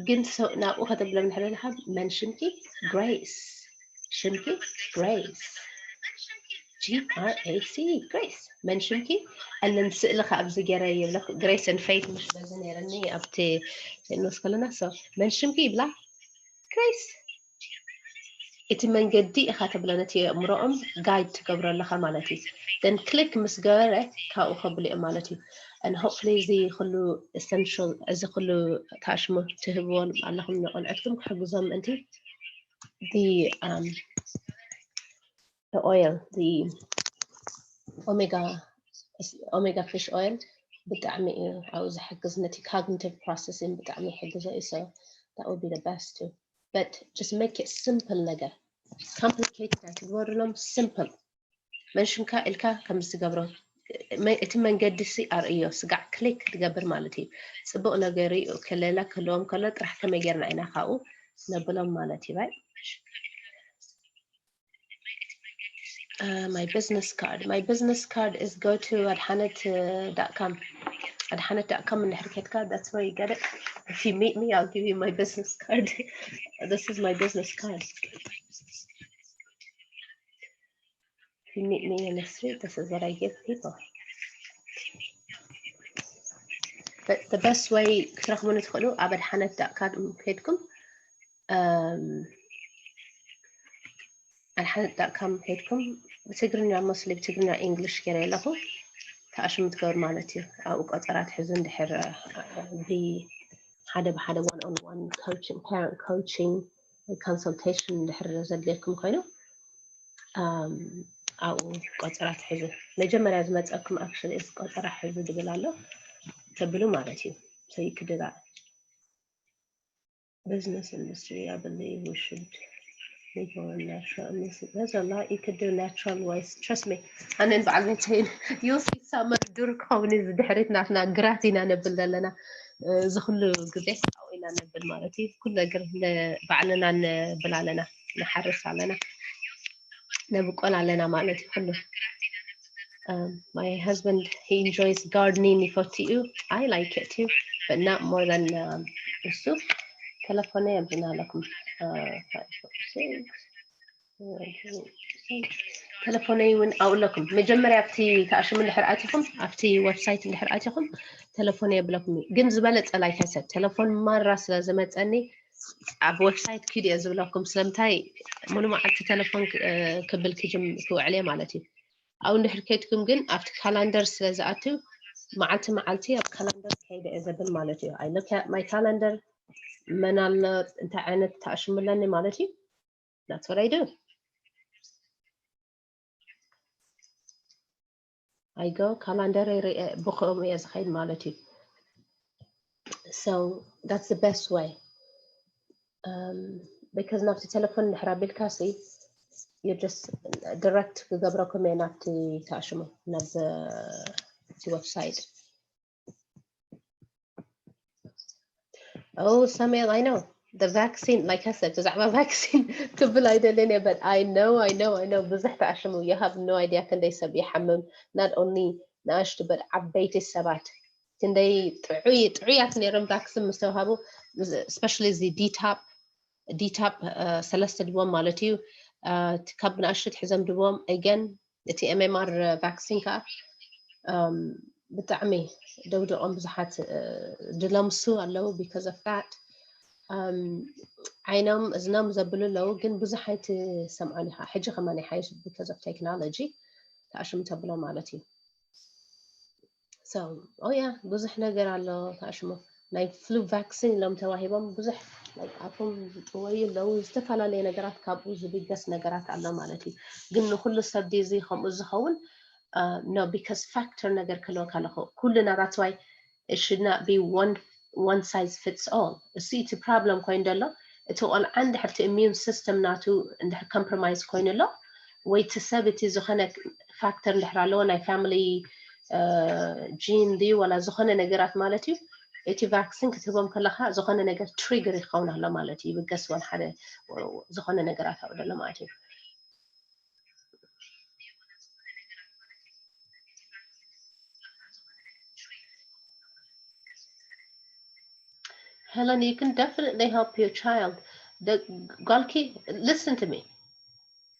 ግን ሰው ናብኡ ከተብሎም እንድሕር ኢልካ፣ "መን ሽምኪ?" ግሬስ። ሽምኪ? ግሬስ። G R A C E፣ ግሬስ። "መን ሽምኪ?" And then ስእሊ ከኣ ኣብዚ ገይረ ይብለኩ፣ ግሬስ and ፌይት፣ ምሽ በዚ ነይረኒ ኣብቲ ንወስ ከለና። So፣ "መን ሽምኪ?" ይብላ፣ ግሬስ። እቲ መንገዲ ኢኻ ተብሎ፣ ነቲ ኣእምሮኦም ጋይድ ትገብሮ ኣለኻ ማለት እዩ። Then ክሊክ ምስ ገበረ ካብኡ ከብሉ እዮም ማለት እዩ። And hopefully እዚ ኩሉ essential፣ እዚ ኩሉ ተኣሽሙ ትህብዎም ኣለኹም ንቆልዑትኩም ክሕግዞም ምእንቲ፣ the፣ um፣ the oil፣ the omega፣ omega fish oil ብጣዕሚ እዩ ኣብኡ ዝሕግዝ፣ ነቲ cognitive processing ብጣዕሚ ይሕግዞ እዩ። So that would be the best too። But just make it simple ነገር፣ complicated ኣይትግበሩሎም፣ simple። መን ሽምካ ኢልካ ከም ዝገብሮ፣ መ- እቲ መንገዲ ሲ ኣርእዮ፣ ስጋዕ ክሊክ ትገብር ማለት እዩ። ፅቡቕ ነገር እዩ ከለላ ክህልዎም ከሎ ጥራሕ ከመይ ጌርና ኢና ካብኡ ነብሎም ማለት እዩ። Right? Uh, my business card. My business card is go to adhanet dot com. Adhanet dot com እንድሕር ከድካ, that's where you get it. If you meet me, I'll give you my business card. This is my business card. If you meet me in the street, this is what I give people. But the best way ክትረኽቡኒ ትኽእሉ ኣብ ኣድሓነት ዳት ካም ከድኩም፣ um, ኣድሓነት ዳት ካም ከድኩም ብትግርኛ መስሊ ብትግርኛ ኢንግሊሽ ገይረ ኣለኹ። ተኣሽሙ ትገብሩ ማለት እዩ። ኣብኡ ቆፀራ ትሕዙ እንድሕር፣ እ፣ ብሓደ ብሓደ one on one coaching, parent coaching, consultation እንድሕር ዘድልየኩም ኮይኑ፣ um, ኣብኡ ቆፀራ ትሕዙ። መጀመርያ ዝመፀኩም actually እዚ ቆፀራ ሕዙ ድብል ኣሎ ተብሉ ማለት እዩ። So you could do that. Business industry, I believe we should make our natural. There's a lot you could do natural ways. Trust me. ኣነን በዓል ቤተይን you'll see summer ዱር ክኸውን እዩ። ድሕሪት ናትና ግራት ኢና ነብል ዘለና። እ፣ እዚ ኩሉ ግዜ ኣብኡ ኢና ነብል ማለት እዩ። ኩሉ ነገር ን-፣ ባዕልና ነብል ኣለና፣ ንሓርስ ኣለና፣ ነብቆል ኣለና ማለት እዩ ኩሉ። Um, my husband, he enjoys gardening. ይፈቱ እዩ። I like it too, but not more than, um, እሱ። ተለፎነ የብልና ኣለኩም። Uh, five, four, six. ተለፎነይ እውን ኣብኡ ኣለኩም። መጀመርያ ኣብቲ ተኣሽሙ እንድሕር ኣቲኹም፣ ኣብቲ ዌብሳይት እንድሕር ኣቲኹም ተለፎነይ የብለኩም እዩ። ግን ዝበለጸ like I said ተለፎን ማራ ስለ ዝመጸኒ ኣብ ዌብሳይት ኪድ እየ ዝብለኩም። ስለምንታይ ሙሉ መዓልቲ ተለፎን ክ-፣ እ፣ ክብል ክጅም-፣ ክውዕል እየ ማለት እዩ። ኣብኡ እንድሕር ከድኩም ግን ኣብቲ ካላንደር ስለ ዝኣትው መዓልቲ መዓልቲ ኣብ ካላንደር ከይደ እየ ዘብል ማለት እዩ። I look at my calendar፣ መን ኣሎ፣ እንታይ ዓይነት ተኣሽሙ ኣለኒ ማለት እዩ። That's what I do. I go ካላንደር ይርኢ፣ ብኸምኡ እየ ዝኸይድ ማለት እዩ። So that's the best way. Um, because ናብቲ ቴሌፎን እንድሕር ኣቢልካ ሲ you just direct ክገብረኩም እየ ናብቲ ተኣሽሙ፣ ናብ እቲ ዌብሳይት። Oh, Samuel, I know. The vaccine, like I said, ብዛዕባ ቫክሲን ክብል ኣይደልን እየ፣ but I know, I know, I know። ብዙሕ ተኣሽሙ፣ you have no idea ክንደይ ሰብ ይሓምም። Not only ንኣሽቱ፣ but ዓበይቲ ሰባት። ክንደይ ጥዑይ-፣ ጥዑያት ነይሮም ቫክሲን ምስ ተዋሃቡ፣ especially እዚ ዲታፕ፣ ዲታፕ፣ እ፣ ሰለስተ ድቦም ማለት እዩ። እ፣ እቲ ካብ ንኣሽቱ ትሕዘም ድቦም፣ again፣ እቲ ኤም ኤም ኣር ቫክሲን ከዓ፣ እም፣ ብጣዕሚ ደውዲቖም ብዙሓት፣ እ፣ ድለምሱ ኣለዉ because of that። እም፣ ዓይኖም እዝኖም ዘብሉ ኣለዉ፣ ግን ብዙሕ ኣይትሰምዖን ኢኻ። ሕጂ ከማን ይሓይሽ because of technology ተኣሽሙ ተብሎ ማለት እዩ። So, oh yeah፣ ብዙሕ ነገር ኣሎ ተኣሽሙ። ናይ ፍሉ ቫክሲን ኢሎም ተዋሂቦም ብዙሕ፣ like፣ ኣፎም ዝጥወዩ ኣለዉ። ዝተፈላለየ ነገራት ካብኡ ዝብገስ ነገራት ኣሎ ማለት እዩ። ግን ንኹሉ ሰብ ድዩ እዚ ከምኡ ዝኸውን? Uh, no, because ፋክተር ነገር ክህልወካ ኣለኹ። ኩልና፣ that's why it should not be one, one size fits all። እሱ እቲ ፕሮብለም ኮይኑ ዘሎ፣ እቲ ቆልዓ እንድሕር እቲ ኢሚዩን ሲስተም ናቱ እንድሕር ኮምፕሮማይዝ ኮይኑ ኣሎ፣ ወይ እቲ ሰብ እቲ ዝኾነ ፋክተር እንድሕር ኣለዎ፣ ናይ ፋሚሊ ጂን ድዩ ዋላ ዝኾነ ነገራት ማለት እዩ፣ እቲ ቫክሲን ክትህቦም ከለኻ ዝኾነ ነገር ትሪገር ይኸውን ኣሎ ማለት እዩ። ይብገስ ወን ሓደ ዝኾነ ነገራት ኣብኡ ዘሎ ማለት እዩ። Helen, you can definitely help your child. ደ-፣ ጓልኪ፣ listen to me።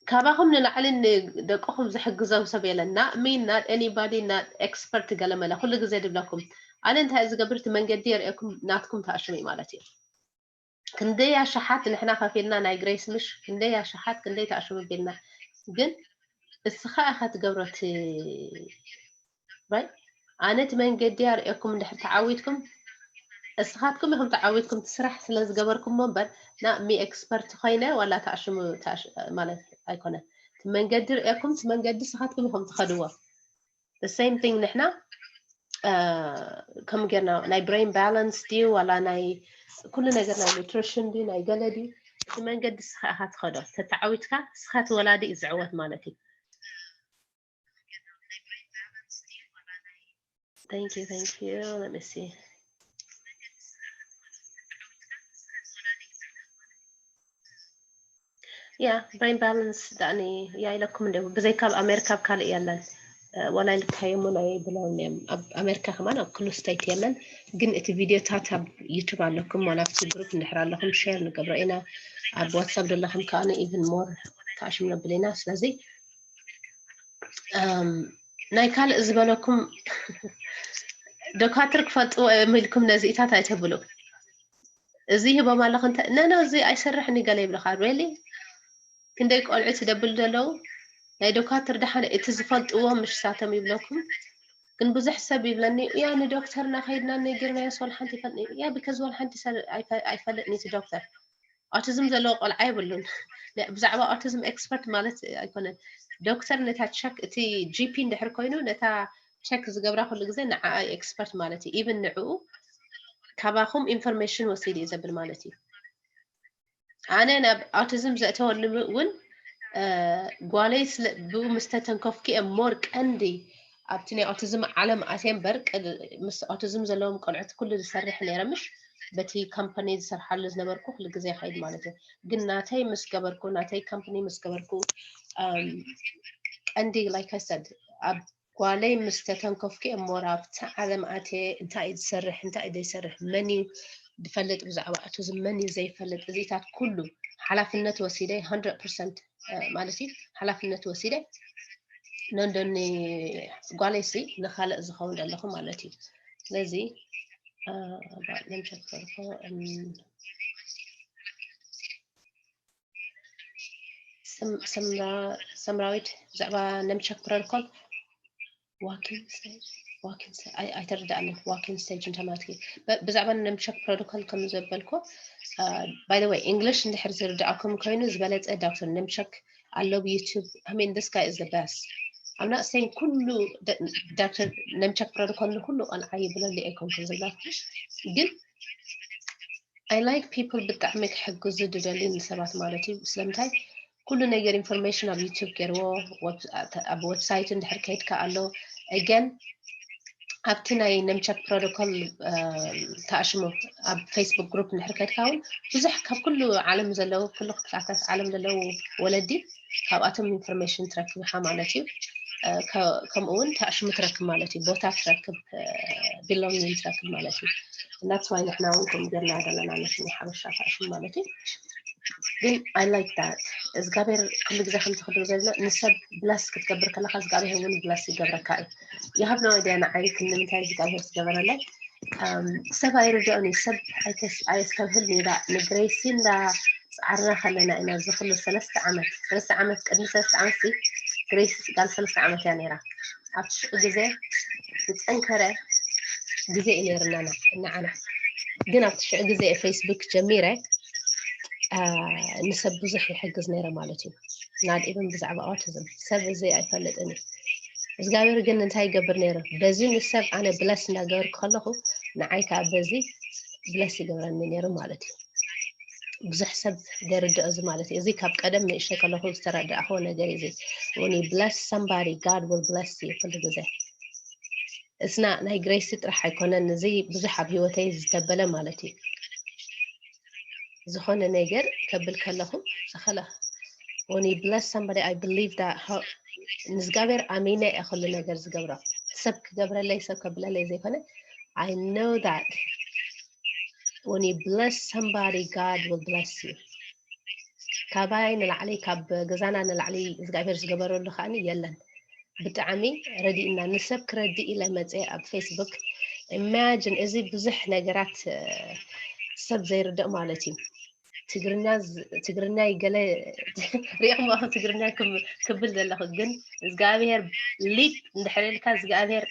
ካባኹም ንላዕሊ ንደቅኹም ዝሕግዞም ሰብ የለን። Not me, not anybody, not expert ገለመለ። ኩሉ ግዜ ድብለኩም፣ ኣነ እንታይ ዝገብር፣ እቲ መንገዲ የርእየኩም፣ ናትኩም ተኣሽሙ ማለት እዩ። ክንደይ ኣሽሓት ንሕና ከፊልና ናይ ግሬስ ምሽ፣ ክንደይ ኣሽሓት፣ ክንደይ ተኣሽሙ ቢልና። ግን እስኻ ኢኻ ትገብሮ እቲ፣ right? ኣነ እቲ መንገዲ ኣርእየኩም እንድሕር ተዓዊትኩም፣ እስኻትኩም ኢኹም ተዓዊትኩም፣ እቲ ስራሕ ስለ ዝገበርኩሞ እምበር፣ not me ኤክስፐርት ኮይነ ዋላ ተኣሽሙ፣ ተኣሽ-፣ ማለት ኣይኮነን። እቲ መንገዲ ርእየኩም፣ እቲ መንገዲ እስኻትኩም ኢኹም ትኸድዎ። The same thing ንሕና፣ እ፣ ከም ጌርና ናይ ብሬን ባላንስ ድዩ ዋላ ናይ ኩሉ ነገር ናይ ኒትሪሽን ድዩ ናይ ገለ ድዩ፣ እቲ መንገዲ እስኻ ኢኻ ትኸዶ። ተተዓዊትካ እስኻ እቲ ወላዲ እዩ ዝዕወት ማለት እዩ። Thank you, thank you. Let me see. Yeah, brain balance ዳኒ ያ ኢለኩም እንደ ብዘይካ ኣብ ኣሜሪካ ኣብ ካልእ የለን። ወላ ኢልካዮም ወላ ይብለውን እዮም። ኣብ ኣሜሪካ ከማን ኣብ ኩሉ ስቴት የለን። ግን እቲ ቪዲዮታት ኣብ ዩቱብ ኣለኩም ዋላ ኣብቲ ግሩፕ እንድሕር ኣለኹም ሼር ንገብሮ ኢና። ኣብ ዋትሳፕ ዘለኹም ከኣ ኢቭን ሞር ተኣሽም ነብል ኢና። ስለዚ ናይ ካልእ ዝበለኩም ዶካትር ክፈልጥዎ እዮም ኢልኩም ነዚኢታት ኣይተብሉ። እዚ ሂቦም ኣለኹ እንተ ነኖ እዚ ኣይሰርሕን ገለ ይብልኻ። ሬሊ ክንደይ ቆልዑ ትደብል ዘለዉ ናይ ዶካትር ደሓነ እቲ ዝፈልጥዎ ምሽ ሳቶም ይብለኩም። ግን ብዙሕ ሰብ ይብለኒ እያ ንዶክተርና ከይድና ነጊርናዮ ስወል ሓንቲ ይፈልጥ እያ ቢከዝ ወል ሓንቲ ኣይፈልጥን እቲ ዶክተር። ኦቲዝም ዘለዎ ቆልዓ የብሉን። ብዛዕባ ኦቲዝም ኤክስፐርት ማለት ኣይኮነን። ዶክተር ነታ ቸክ እቲ ጂፒ እንድሕር ኮይኑ ነታ ቸክ ዝገብራ ኩሉ ግዜ ንዓኣ ኤክስፐርት ማለት እዩ። ኢቭን ንዕኡ ካባኹም ኢንፎርሜሽን ወሲድ እዩ ዘብል ማለት እዩ። ኣነ ናብ ኦቲዝም ዘእተወሉ እውን ጓለይ ብኡ ምስ ተተንከፍኩ እየ ሞር ቀንዲ ኣብቲ ናይ ኦቲዝም ዓለም ኣትየ እምበር ምስ ኦቲዝም ዘለዎም ቆልዑት ኩሉ ዝሰርሕ ነይረ ምሽ በቲ ካምፓኒ ዝሰርሓሉ ዝነበርኩ ኩሉ ግዜ ይኸይድ ማለት እዩ። ግን ናተይ ምስ ገበርኩ ናተይ ካምፓኒ ምስ ገበርኩ ቀንዲ ላይክ ሰድ ኣብ ጓለይ ምስ ተተንከፍኩ እየ ሞር ኣብቲ ዓለም ኣትየ እንታይ እዩ ዝሰርሕ እንታይ እዩ ዘይሰርሕ መን እዩ ዝፈልጥ ብዛዕባ ኦቲዝም መን እዩ ዘይፈልጥ እዚታት ኩሉ ሓላፍነት ወሲደ hundred percent ማለት እዩ ሓላፍነት ወሲደ ነንደኒ ጓለይ ሲ ንኻልእ ዝኸውን ዘለኹ ማለት እዩ። ስለዚ ሰምራዊት ብዛዕባ ነምቸክ ፕሮቶኮል ዋኪንግ ስቴጅ ኣይተረዳእንን። ዋኪንግ ስቴጅ እንታይ ማለት እዩ? ብዛዕባ ነምቸክ ፕሮቶኮል ከም ዘበልኮ ባይ ወይ እንግሊሽ እንድሕር ዝርዳእኩም ኮይኑ ዝበለፀ ዶክተር ነምቸክ ኣሎ ብዩቱብ። I mean this guy is the best. I'm not saying ኩሉ ዶክተር ነምቸክ ፕሮቶኮል ንኩሉ ቆልዓ ይብለሉ ኣይኮንኩን ዝብላ ግን I like people ብጣዕሚ ክሕግዙ ዝደልዩ ንሰባት ማለት እዩ። ስለምንታይ ኩሉ ነገር ኢንፎርሜሽን ኣብ ዩቱብ ገይርዎ ኣብ ዌብሳይት እንድሕር ከይድካ ኣሎ። Again ኣብቲ ናይ ነምቸክ ፕሮቶኮል ተኣሽሙ ኣብ ፌስቡክ ግሩፕ እንድሕር ከይድካ እውን ብዙሕ ካብ ኩሉ ዓለም ዘለዉ ኩሉ ክፍላታት ዓለም ዘለዉ ወለዲ ካብኣቶም ኢንፎርሜሽን ትረክብ ኢኻ ማለት እዩ። ከምኡ እውን ተኣሽሙ ትረክብ ማለት እዩ። ቦታ ትረክብ ቢሎንጊንግ ትረክብ ማለት እዩ። እና that's why ንሕና እውን ከምኡ ጌርና ዘለና ነቲ ናይ ሓበሻ ተኣሽሙ ማለት እዩ። ግን I like that እግዚኣብሔር ኩሉ ግዜ ከምቲ ክብል ዘለና ንሰብ ብለስ ክትገብር ከለካ እግዚኣብሔር እውን ብለስ ይገብረካ እዩ። You have no idea ንዓይ ክንምንታይ እግዚኣብሔር ዝገበረለይ ሰብ ኣይርድኦን እዩ። ሰብ ኣየስተብህል ዳ ንግሬሲ እንዳ ፃዕርና ከለና ኢና እዚ ኩሉ ሰለስተ ዓመት ሰለስተ ዓመት ቅድሚ ሰለስተ ዓመት ግሬሲ ጋል ሰለስተ ዓመት እያ ነይራ። ኣብቲ ሽዑ ግዜ ዝፀንከረ ግዜ እዩ ነይርና ንዓና። ግን ኣብቲ ሽዑ ግዜ ፌስቡክ ጀሚረ ንሰብ ብዙሕ ይሕግዝ ነይረ ማለት እዩ። Not even ብዛዕባ ኦቲዝም ሰብ እዚ ኣይፈልጥን እዩ። እግዚኣብሔር ግን እንታይ ይገብር ነይሩ? በዚ ንሰብ ኣነ ብለስ እንዳገበርኩ ከለኹ ንዓይ ከዓ በዚ ብለስ ይገብረኒ ነይሩ ማለት እዩ። ብዙሕ ሰብ ደርድኦ እዚ ማለት እዩ። እዚ ካብ ቀደም ንእሽተይ ከለኹ ዝተረዳእኽዎ ነገር እዩ። እዚ when you bless somebody God will bless you ኩሉ ግዜ። እስና ናይ ግሬሲ ጥራሕ ኣይኮነን እዚ ብዙሕ ኣብ ህይወተይ ዝተበለ ማለት እዩ። ዝኾነ ነገር ከብል ከለኹ ዝኸለ when you bless somebody I believe that ንዝጋቤር ኣሚነ እየ ኩሉ ነገር ዝገብሮ። ሰብ ክገብረለይ ሰብ ከብለለይ ዘይኮነ I know that when you bless somebody God will bless you። ካባይ ንላዕሊ ካብ ገዛና ንላዕሊ እግዚኣብሔር ዝገበረሉ ከዓኒ የለን። ብጣዕሚ ረዲእና ንሰብ ክረድእ ኢለ መፀ ኣብ ፌስቡክ ኢማጅን እዚ ብዙሕ ነገራት ሰብ ዘይርድእ ማለት እዩ። ትግርኛ ትግርኛ ይገለ ሪኢኹም ትግርኛ ክብል ዘለኹ ግን እግዚኣብሔር ሊድ እንድሕር ኢልካ እግዚኣብሔር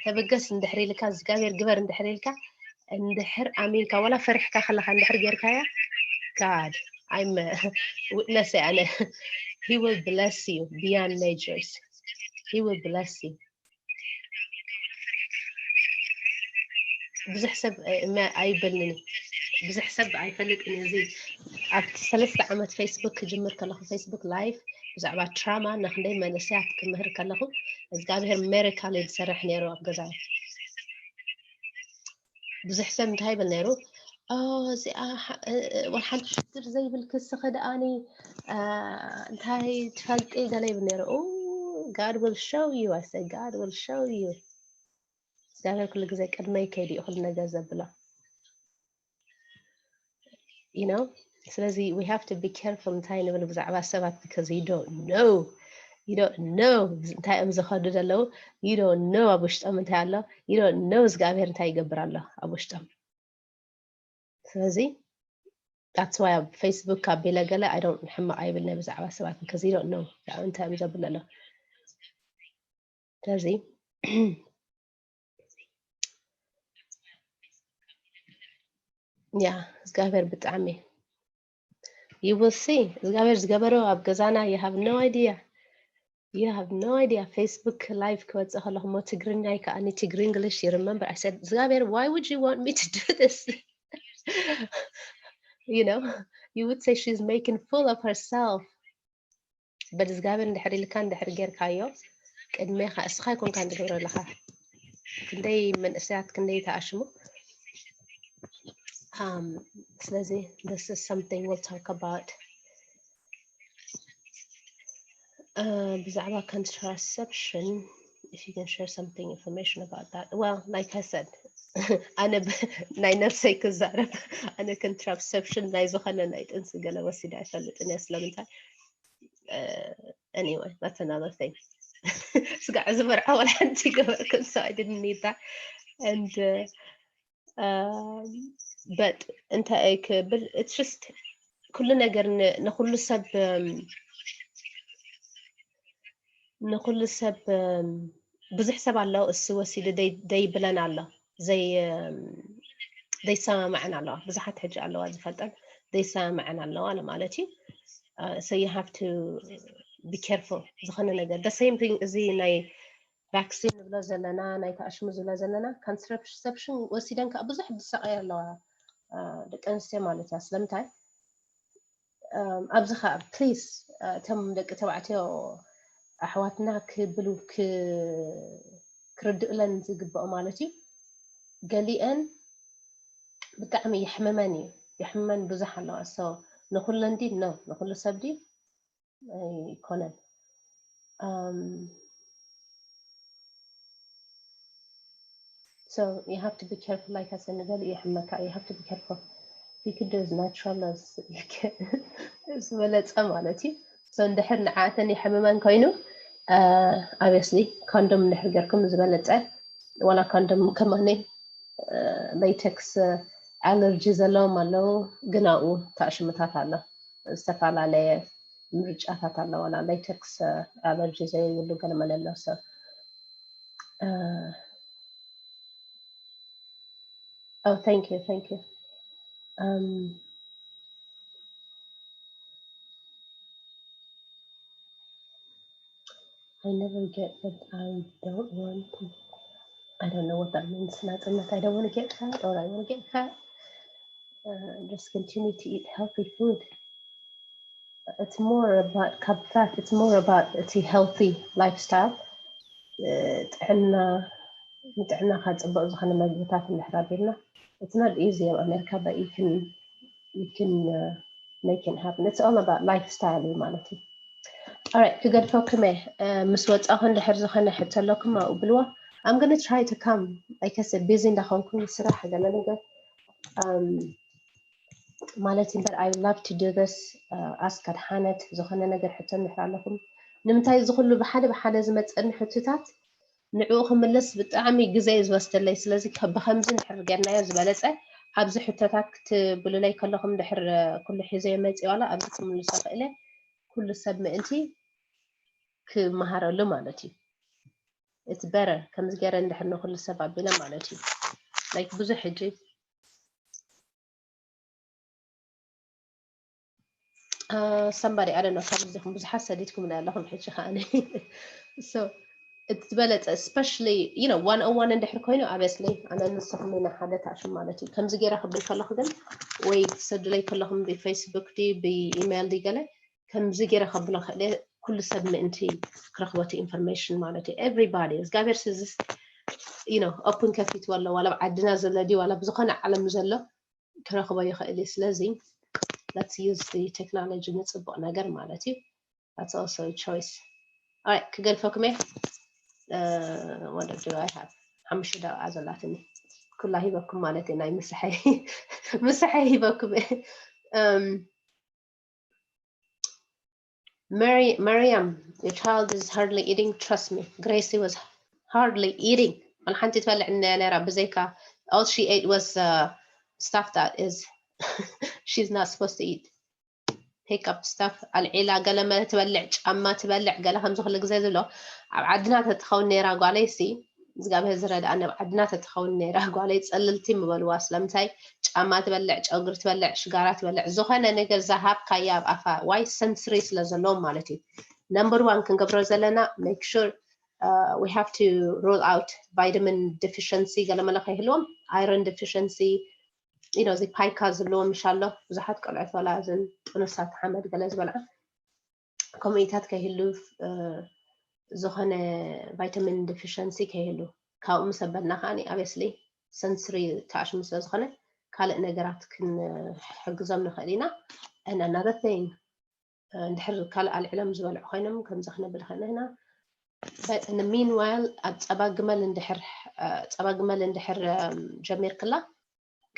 ተበገስ እንድሕር ኢልካ እግዚኣብሔር ግበር እንድሕር ኢልካ እንድሕር ኣሚንካ ወላ ፈሪሕካ ከለካ እንድሕር ጌርካያ God I'm witness ኣነ he will bless you beyond measures he will bless you። ብዙሕ ሰብ ኣይበልንን ብዙሕ ሰብ ኣይፈልጥን እዚ ኣብቲ ሰለስተ ዓመት ፌስቡክ ክጅምር ከለኹ ፌስቡክ ላይፍ ብዛዕባ ትራማ ንክንደይ መንእሰያት ክምህር ከለኹ እግዚኣብሔር ሜሪካል ዝሰርሕ ነይሩ ኣብ ገዛይ። ብዙሕ ሰብ እንታይ ይብል ነይሩ? እዚኣ ወላ ሓንቲ ሽግር ዘይብልኪ፣ እስኺ ደኣኒ እንታይ ትፈልጢ? ገለ ይብል ነይሩ። God will show you, I say God will show you. እግዚኣብሔር ኩሉ ግዜ ቅድመይ ከይዱ እዩ ኩሉ ነገር ዘብሎ። You know? ስለዚ we have to be careful እንታይ ንብል ብዛዕባ ሰባት፣ because you don't know, you don't know እንታይ እዮም ዝኸዱ ዘለዉ። You don't know ኣብ ውሽጦም እንታይ ኣሎ። You don't know እግዚኣብሔር እንታይ ይገብር ኣሎ ኣብ ውሽጦም። ስለዚ that's why ኣብ Facebook ኣቢለ ገለ I don't ሕማቕ ኣይብል ናይ ብዛዕባ ሰባት፣ because you don't know እንታይ እዮም ዘብሉ ኣለዉ። ስለዚ ያ እግዚኣብሔር ብጣዕሚ you will see እግዚኣብሔር ዝገበሮ ኣብ ገዛና you have no idea. You have no idea. Facebook live ክወፅእ ከለኹ ሞ ትግርኛይ ከዓኒ ትግሪ English you remember I said እግዚኣብሔር why would you want me to do this? You know, you would say she's making fool of herself. But እግዚኣብሔር እንድሕር ኢልካ እንድሕር ጌርካዮ ቅድሜኻ እስኻ ይኮንካ እንድገብረ ኣለኻ። ክንደይ መንእሰያት ክንደይ ተኣሽሙ። ስለዚ this is something we'll talk about. ብዛዕባ contraception, if you can share something information about that. Well, like I said, ኣነ ናይ ነብሰይ ክዛረብ፣ ኣነ contraception ናይ ዝኾነ ናይ ጥንሲ ገለ ወሲደ ኣይፈልጥን እየ። ስለምንታይ? Anyway, that's another thing. ስጋዕ ዝመርዖ ወላ ሓንቲ ገበርኩ፣ so I didn't need that. And but እንታይ ክብል, it's just ኩሉ ነገር ንኩሉ ሰብ ንኩሉ ሰብ ብዙሕ ሰብ ኣሎ፣ እሱ ወሲዱ ደይብለን ኣሎ፣ ዘይሰማማዐን ኣለዋ። ብዙሓት ሕጂ ኣለዋ ዝፈልጠን ዘይሰማማዐን ኣለዋ ማለት እዩ። So you have to be careful ዝኾነ ነገር። The same thing እዚ ናይ vaccine ንብሎ ዘለና፣ ናይ ተኣሽሙ ዝብሎ ዘለና contraception ወሲደን ከዓ ብዙሕ ዝሳቐያ ኣለዋ ደቂ ኣንስትዮ ማለት እያ። ስለምንታይ? ኣብዚ ከዓ please እቶም ደቂ ተባዕትዮ ኣሕዋትና ክብሉ ክርድእለን ዝግብኦ ማለት እዩ። ገሊአን ብጣዕሚ የሕምመን እዩ፣ የሕምመን ብዙሕ ኣለዋ። So ንኩለን ድዩ? No፣ ንኩሉ ሰብ ድዩ? ኣይኮነን። So you have to be careful, like I said, ንገሊኡ የሕመካ። You have to be careful. You could do as natural as you can. ዝበለፀ ማለት እዩ። So እንድሕር ንዓተን የሕምመን ኮይኑ obviously condom እንድሕር ገርኩም ዝበለፀ። ዋላ condom ከማኒ latex allergy ዘለዎም ኣለዉ፣ ግን ኣብኡ ተኣሽምታት ኣሎ። ዝተፈላለየ ምርጫታት ኣሎ። ዋላ latex allergy ዘይብሉ ገለ መለ ኣሎ። So oh, thank you, thank you. Um, I never get that. I don't want to. I don't know what that means. ናጽነት, I don't want to get fat, or I want to get fat. Uh, just continue to eat healthy food. It's more about, ካብ fat, it's more about እቲ healthy lifestyle. ጥዕና፣ ንጥዕናኻ ጽቡቕ ዝኾነ መግብታት እንድሕር ኣቢልና፣ it's not easy ኣብ ኣሜሪካ, but you can, you can uh, make it happen. It's all about lifestyle እዩ ማለት እዩ። Alright, ክገድፈኩም እየ። ምስ ወጻኹ እንድሕር ዝኾነ ሕቶ ኣለኩም ኣብኡ ብልዎ። I'm gonna try to come. Like I said, busy እንዳኾንኩ ስራሕ ገለ ነገር ማለት እምበር I love to do this. Ask ኣድሓነት ዝኾነ ነገር ሕቶ እንድሕር ኣለኩም። ንምንታይ እዚ ኩሉ ብሓደ ብሓደ ዝመጸኒ ሕቶታት ንዕኡ ክምልስ ብጣዕሚ ግዜ እዩ ዝወስደለይ። ስለዚ ብከምዚ እንድሕር ጌርናዮ ዝበለጸ፣ ኣብዚ ሕቶታት ክትብሉለይ ከለኹም እንድሕር ኩሉ ሒዘዮ መጺእ ዋላ ኣብዚ ክምልሶ ክእለ ኩሉ ሰብ ምእንቲ ክመሃረሉ ማለት እዩ። It's better ከምዚ ገይረ እንድሕር ንኩሉ ሰብ ኣቢለ ማለት እዩ። Like ብዙሕ ሕጂ somebody, I don't know, ካብ ዚኹም ብዙሓት ሰዲድኩም ኣለኹም ሕጂ ከዓኒ። So እቲ ዝበለጸ especially you know one on one እንድሕር ኮይኑ obviously ኣነ ንስኹም ኢና ሓደ ታሽም ማለት እዩ። ከምዚ ገይረ ክብል ከለኹ ግን ወይ ትሰዱለይ ከለኹም ብፌስቡክ ድዩ ብኢሜይል ድዩ ገለ ከምዚ ገይረ ከብሎ ክእለ ኩሉ ሰብ ምእንቲ ክረኽቦ እቲ information ማለት እዩ። Everybody እግዚኣብሔር ስዝስ you know open ከፊትዎ ኣሎ ዋላ ኣብ ዓድና ዘሎ ድዩ ዋላ ብዝኾነ ዓለም ዘሎ ክረኽቦ ይኽእል እዩ። ስለዚ let's use the technology ንፅቡቕ ነገር ማለት እዩ። That's also a choice. Alright ክገድፈኩም እየ። What do I have? ሓሙሽተ ደቂቃ ዘላትኒ ኩላ ሂበኩም ማለት እዩ። ናይ ምሳሐይ ምሳሐይ ሂበኩም እየ። Mary, Mariam, your child is hardly eating. Trust me, Gracie was hardly eating. ሓንቲ ትበልዕ ነራ ብዘይካ all she ate was uh, stuff that is she's not supposed to eat. Pick up stuff. ኣልዒላ ገለ ትበልዕ፣ ጫማ ትበልዕ፣ ገለ ከምዚ ኩሉ ግዜ ዝብሎ ኣብ ዓድና ተትኸውን ነራ ጓለይ ሲ እግዚኣብሔር ዝረድኣኒ ኣብ ዓድና ተትኸውን ነራ ጓለይ ፀልልቲ ምበልዋ። ስለምንታይ ጫማ ትበልዕ፣ ጨጉሪ ትበልዕ፣ ሽጋራ ትበልዕ፣ ዝኾነ ነገር ዝሃብካያ ኣብ ኣፋ ዋይ ሰንስሪ ስለ ዘለዎም ማለት እዩ። ነምበር ዋን ክንገብሮ ዘለና make sure uh, we have to rule out vitamin deficiency ገለመለ ከይህልዎም iron deficiency you know እዚ ፓይካ ዝብልዎ ምሻሎ ብዙሓት ቆልዑት ዋላ እዘን ጥኑሳት ሓመድ ገለ ዝበልዓ ከምኡታት ከይህሉ ዝኾነ vitamin deficiency ከይህሉ ካብኡ ምስ ኣበልና ከዓ obviously ሰንስሪ ተኣሽሙ ስለ ዝኾነ ካልእ ነገራት ክንሕግዞም ንኽእል ኢና። And another thing እንድሕር ካልእ ኣልዕሎም ዝበልዑ ኮይኖም ከምዚ ክነብል ኽእል ኢና። But in the meanwhile ኣብ ፀባ ግመል እንድሕር ፀባ ግመል እንድሕር ጀሚርክላ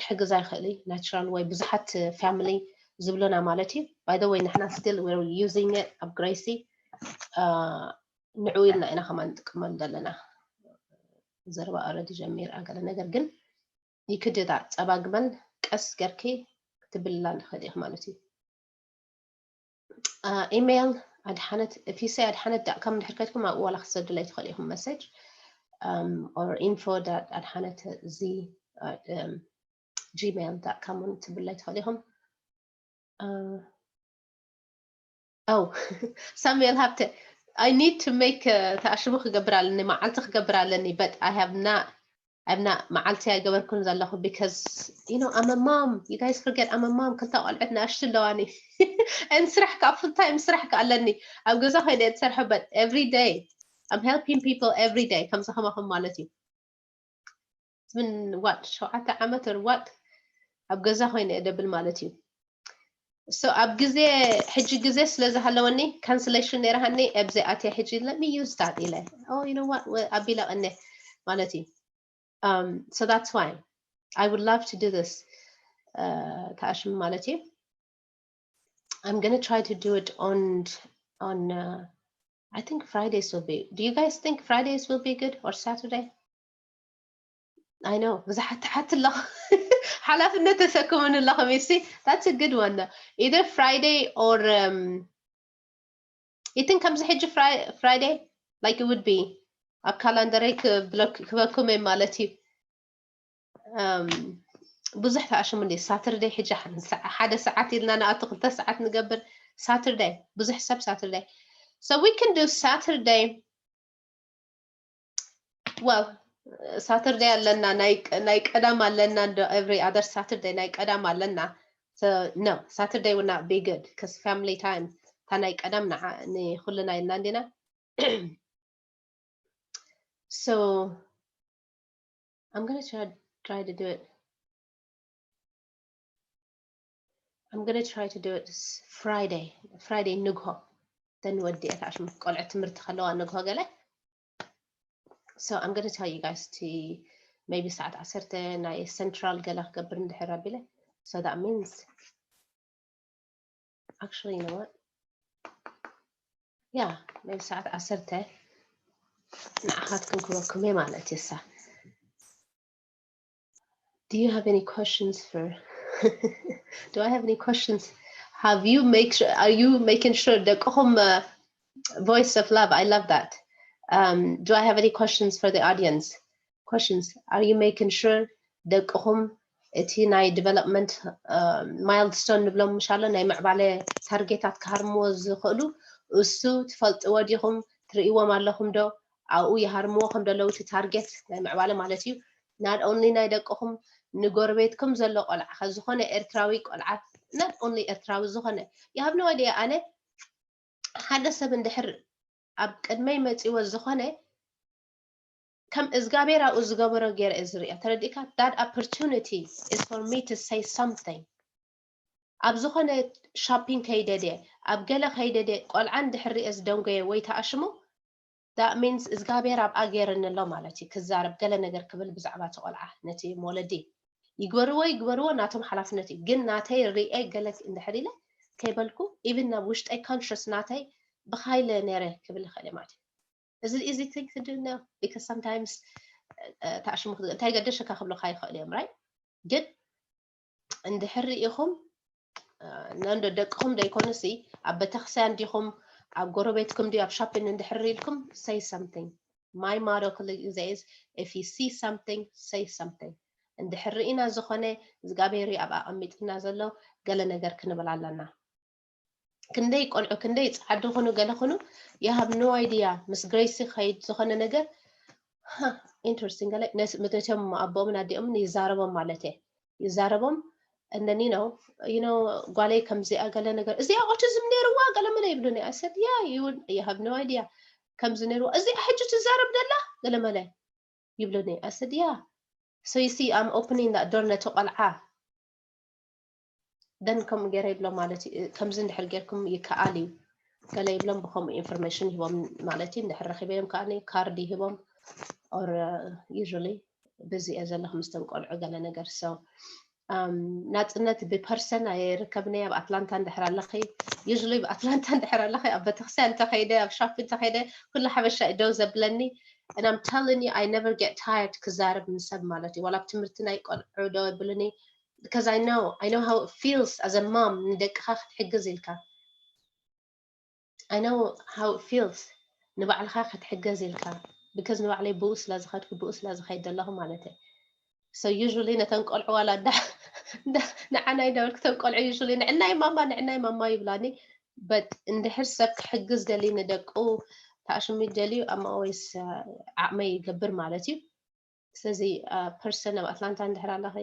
ክሕግዛ ይኽእል እዩ። Natural way ብዙሓት family ዝብሉና ማለት እዩ። By the way ንሕና still we're using it ኣብ Gracie ንዕኡ ኢልና ኢና ከማን ንጥቀመሉ ዘለና። ዘረባ already ጀሚራ ገለ ነገር ግን you could do that ፀባ ግመል ቀስ ገርኪ ክትብልላ ንኽእል ኢኽ ማለት እዩ። ኢሜይል ኣድሓነት ፊሰ ኣድሓነት dot com እንድሕር ከድኩም ኣብኡ ዋላ ክትሰዱለይ ትኽእሉ ኢኹም message or info ኣድሓነት እዚ gmail dot com እውን ትብለይ ትኽእሉ ኢኹም። Oh ሳሙኤል ሃብተ I need to make ተኣሽሙ ክገብር ኣለኒ መዓልቲ ክገብር ኣለኒ but I have not I'm not መዓልቲ ኣይገበርኩን ዘለኹ because you know I'm a mom you guys forget I'm a mom ክልተ ቆልዑት ንኣሽቱ ኣለዋኒ and ስራሕ ከዓ full time ስራሕ ከዓ ኣለኒ ኣብ ገዛ ኮይነ እየ ዝሰርሖ but every day I'm helping people every day ከምዚ ከማኹም ማለት እዩ ምን what ሸውዓተ ዓመት or what ኣብ ገዛ ኮይነ እየ ደብል ማለት እዩ so ኣብ ግዜ ሕጂ ግዜ ስለ ዝሃለወኒ cancellation ነይርሃኒ ኣብዚ ኣትየ ሕጂ let me use that ኢለ oh you know what ኣቢለ ቀነ ማለት እዩ um so that's why I would love to do this ተኣሽም ማለት እዩ I'm gonna try to do it on on uh, I think Fridays will be do you guys think Fridays will be good or Saturday I know ብዙሓት ትሓት ኣለኹ ሓላፍነት ተሰክሙን ኣለኹም you see that's a good one either Friday or um, you think ከምዚ ሕጂ Friday like it would be ኣብ ካላንደረይ ክበኩም እየ ማለት እዩ ብዙሕ ተኣሽሙ እንዲ Saturday ሕጂ ሓደ ሰዓት ኢልና ንኣቱ ክልተ ሰዓት ንገብር Saturday ብዙሕ ሰብ Saturday so we can do Saturday well Saturday ኣለና ናይ ቀዳም ኣለና እንዶ every other Saturday ናይ ቀዳም ኣለና no Saturday would not be good because family time እታ ናይ ቀዳም ንኹልና ኢልና እንዲና so I'm gonna try, try to do it I'm gonna try to do it Friday Friday ንግሆ then ወዲ እታ ሽም ቆልዑ ትምህርቲ ከለዋ ንግሆ ገለ so I'm gonna tell you guys to maybe ሰዓት ዓሰርተ ናይ central ገለ ክገብር እንድሕር ኣቢለ so that means actually you know what yeah maybe ሰዓት ዓሰርተ ንዓኻትኩም ክበኩም እየ ማለት እዩ ሳ Do you have any questions for? Do I have any questions? Have you make sure? Are you making sure ደቅኹም uh, voice of love? I love that. Um, do I have any questions for the audience? Questions. Are you making sure ደቅኹም እቲ ናይ development milestone ንብሎም ምሻሎ ናይ ምዕባለ ታርጌታት ክሃርምዎ ዝኽእሉ እሱ ትፈልጥዎ ዲኹም ትርእይዎም ኣለኹም ዶ ኣብኡ ይሃርምዎ ከም ዘለዉ እቲ ታርጌት ናይ ምዕባለ ማለት እዩ not only ናይ ደቅኹም ንጎረቤትኩም ዘሎ ቆልዓ ዝኾነ ኤርትራዊ ቆልዓ not only ኤርትራዊ ዝኾነ you have no idea ኣነ ሓደ ሰብ እንድሕር ኣብ ቅድመይ መፂዎ ዝኾነ ከም እግዚኣብሔር ኣብኡ ዝገበሮ ገይረ እየ ዝሪኦ። ተረዲእካ? That opportunity is for me to say something። ኣብ ዝኾነ shopping ከይደ ድየ፣ ኣብ ገለ ከይደ ድየ፣ ቆልዓ እንድሕር ሪኤ ዝደንጎየ ወይ ተኣሽሙ፣ that means እግዚኣብሔር ኣብኣ ገይርኒ ኣሎ ማለት እዩ። ክዛረብ፣ ገለ ነገር ክብል ብዛዕባ እቲ ቆልዓ፣ ነቲ መውለዲ። ይግበርዎ ይግበርዎ ናቶም ሓላፍነት እዩ። ግን ናተይ ሪኤ ገለ እንድሕር ኢለ ከይበልኩ፣ even ናብ ውሽጠይ conscious ናተይ ብኻይለ ነይረ ክብል ይኽእል እየ ማለት እዩ። Is it easy thing to do? No, because sometimes ተኣሽሙ እንታይ ገደሸካ ክብሉካ ይኽእሉ እዮም፣ right? ግን እንድሕር ርኢኹም፣ ነንዶ ደቅኹም ደይኮኑሲ፣ ኣብ ቤተክርስትያን ዲኹም፣ ኣብ ጎረቤትኩም ድዩ፣ ኣብ shopping እንድሕር ርኢልኩም፣ say something. My motto ኩሉ ግዜ is, if you see something, say something. እንድሕር ርኢና ዝኾነ፣ እግዚኣብሔር ኣብ ኣቐሚጥና ዘሎ ገለ ነገር ክንብል ኣለና። ክንደይ ቆልዑ፣ ክንደይ ጻዓዱ ኹኑ፣ ገለ ኹኑ፣ you have no idea። ምስ ግሬሲ ኸይድ ዝኾነ ነገር፣ interesting፣ ገለ ነቶም ኣቦኦምን ኣዲኦምን ይዛረቦም ማለት እየ። ይዛረቦም፣ and then, you know, you know፣ ጓለይ ከምዚኣ ገለ ነገር፣ እዚኣ autism ነይርዋ፣ ገለ መለ ይብሉኒ። I said, yeah, you have no idea። ከምዚ ነይርዋ፣ እዚኣ ሕጂ ትዛረብ ደላ፣ ገለ መለ ይብሉኒ። I said, yeah. So you see, I'm opening that door ነቲ ቆልዓ። Then ከምኡ ገይረ ይብሎም ማለት እዩ። ከምዚ እንድሕር ጌርኩም ይከኣል እዩ። ገለ ይብሎም፣ ብከምኡ information ይህቦም ማለት እዩ። እንድሕር ረኺበዮም ከኣ ካርድ ይህቦም፣ or usually busy እየ ዘለኹ ምስቶም ቆልዑ ገለ ነገር። So ናጽነት ብፐርሰን ኣይርከብን እየ። ኣብ ኣትላንታ እንድሕር ኣለኺ፣ usually ኣብ ኣትላንታ እንድሕር ኣለኺ፣ ኣብ ቤተክርስትያን እንተኸይደ፣ ኣብ shopping እንተኸይደ፣ ኩሉ ሓበሻ እዩ ደው ዘብለኒ። And I'm telling you, I never get tired ክዛረብ ንሰብ ማለት እዩ። ዋላ ኣብ ትምህርቲ ናይ ቆልዑ ደው የብሉኒ። Because I know, I know how it feels as a mom ንደቅኻ ክትሕግዝ ኢልካ። I know how it feels ንባዕልኻ ክትሕገዝ ኢልካ። Because ንባዕለይ ብኡ ስለ ዝኸድኩ፣ ብኡ ስለ ዝኸይድ ዘለኹ ማለት እየ። So usually ነተን ቆልዑ ዋላ ንዓናይ እንዳበልኩ፣ ተን ቆልዑ usually ንዕናይ ማማ፣ ንዕናይ ማማ ይብላኒ። But እንድሕር ሰብ ክሕግዝ ደልዩ፣ ንደቁ ተኣሽሙ ደልዩ፣ I'm always ዓቕመይ ይገብር ማለት እዩ። ስለዚ ፐርሰን ኣብ ኣትላንታ እንድሕር ኣለኺ፣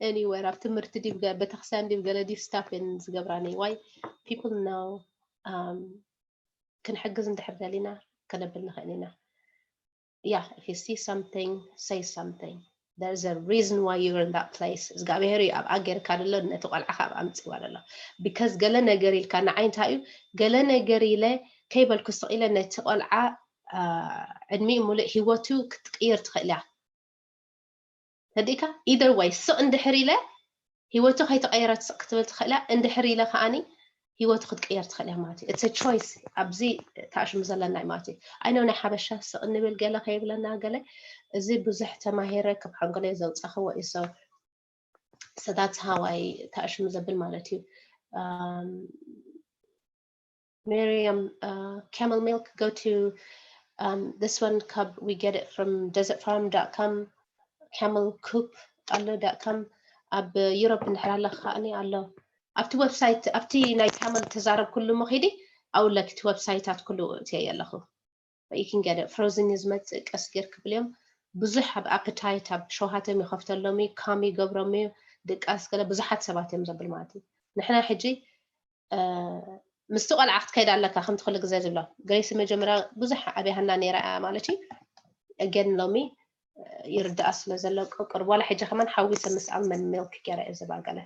anywhere፣ ኣብ ትምህርቲ ድዩ፣ ቤተክርስትያን ድዩ፣ ገለ ድዩ፣ ስታፍ እየን ዝገብራኒ። Why? People know ክንሕግዝ እንድሕር ደሊና ከነብል ንኽእል ኢና። Yeah, if you see something, say something. There's a reason why you're in that place. እግዚኣብሔር እዩ ኣብኣ ጌርካ ደሎ፣ ነቲ ቆልዓ ካብ ኣምጽዋ ደሎ። Because ገለ ነገር ኢልካ፣ ንዓይ እንታይ እዩ፣ ገለ ነገር ኢለ ከይበልኩ ስቕ ኢለ ነቲ ቆልዓ ዕድሚኡ ሙሉእ ህይወቱ ክትቅይር ትኽእል እያ። ተዲካ either way ስቕ እንድሕር ኢለ ህይወቱ ከይተቀየረት ስቕ ክትብል ትኽእል እያ። እንድሕር ኢለ ከዓኒ ህይወቱ ክትቅየር ትኽእል እያ ማለት እዩ። It's a choice። ኣብዚ ተኣሽሙ ዘለና እዩ ማለት እዩ። I know ናይ ሓበሻ ስቕ እንብል ገለ ከይብለና ገለ፣ እዚ ብዙሕ ተማሂረ ካብ ሓንጎለይ ዘውፃኽዎ እዩ። So so that's how I ተኣሽሙ ዘብል ማለት እዩ። Miriam, camel milk, go to this one, ካብ we get it from desert farm dot com. Camel coop ኣሎ dot com. ኣብ ዩሮፕ እንድሕር ኣለካ ከዓኒ ኣሎ ኣብቲ ዌብሳይት፣ ኣብቲ ናይ ካመል ተዛረብ ኩሉ መኺዲ ኣውለክ እቲ ዌብሳይታት ኩሉ እትየ ኣለኹ። You can get it frozen እዩ ዝመፅእ። ቀስ ጌርክ ብልዮም። ብዙሕ ኣብ ኣፕታይት ኣብ ሸውሃቶም ይኸፍተሎም እዩ፣ ካም ይገብሮም እዩ። ድቃስ ገለ ብዙሓት ሰባት እዮም ዘብል ማለት እዩ። ንሕና ሕጂ ምስቲ ቆልዓ ክትከይድ ኣለካ። ከምቲ ኩሉ ግዜ ዝብሎ ግሬሲ መጀመርያ ብዙሕ ኣብያሃና ነይራ እያ ማለት እዩ። Again ሎሚ ይርዳኣ ስለ ዘሎ ቅርብ ዋላ ሕጂ ከማን ሓዊሰ ምስ ኣልመንድ ሚልክ ገይረ እየ ዘባገለ።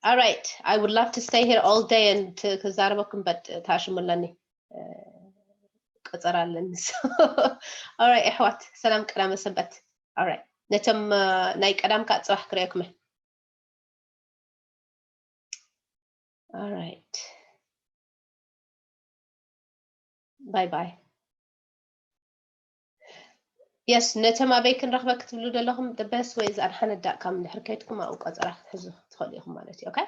Alright, I would love to stay here all day and ክዛረበኩም but ታሽሙ ኣለኒ፣ ቀፀር ኣለኒ። Alright ኣሕዋት፣ ሰላም ቀዳመ ሰንበት። Alright፣ ነቶም ናይ ቀዳም ከዓ ፅባሕ ክርእየኩም። Alright, bye bye. Yes, ነቶም ኣበይ ክንረኽበ ክትብሉ ዘለኹም the best way is ኣድሓነት dot com። እንድሕር ከይድኩም ኣብኡ ቆፀራ ክትሕዙ ትኽእሉ ኢኹም ማለት እዩ። Okay?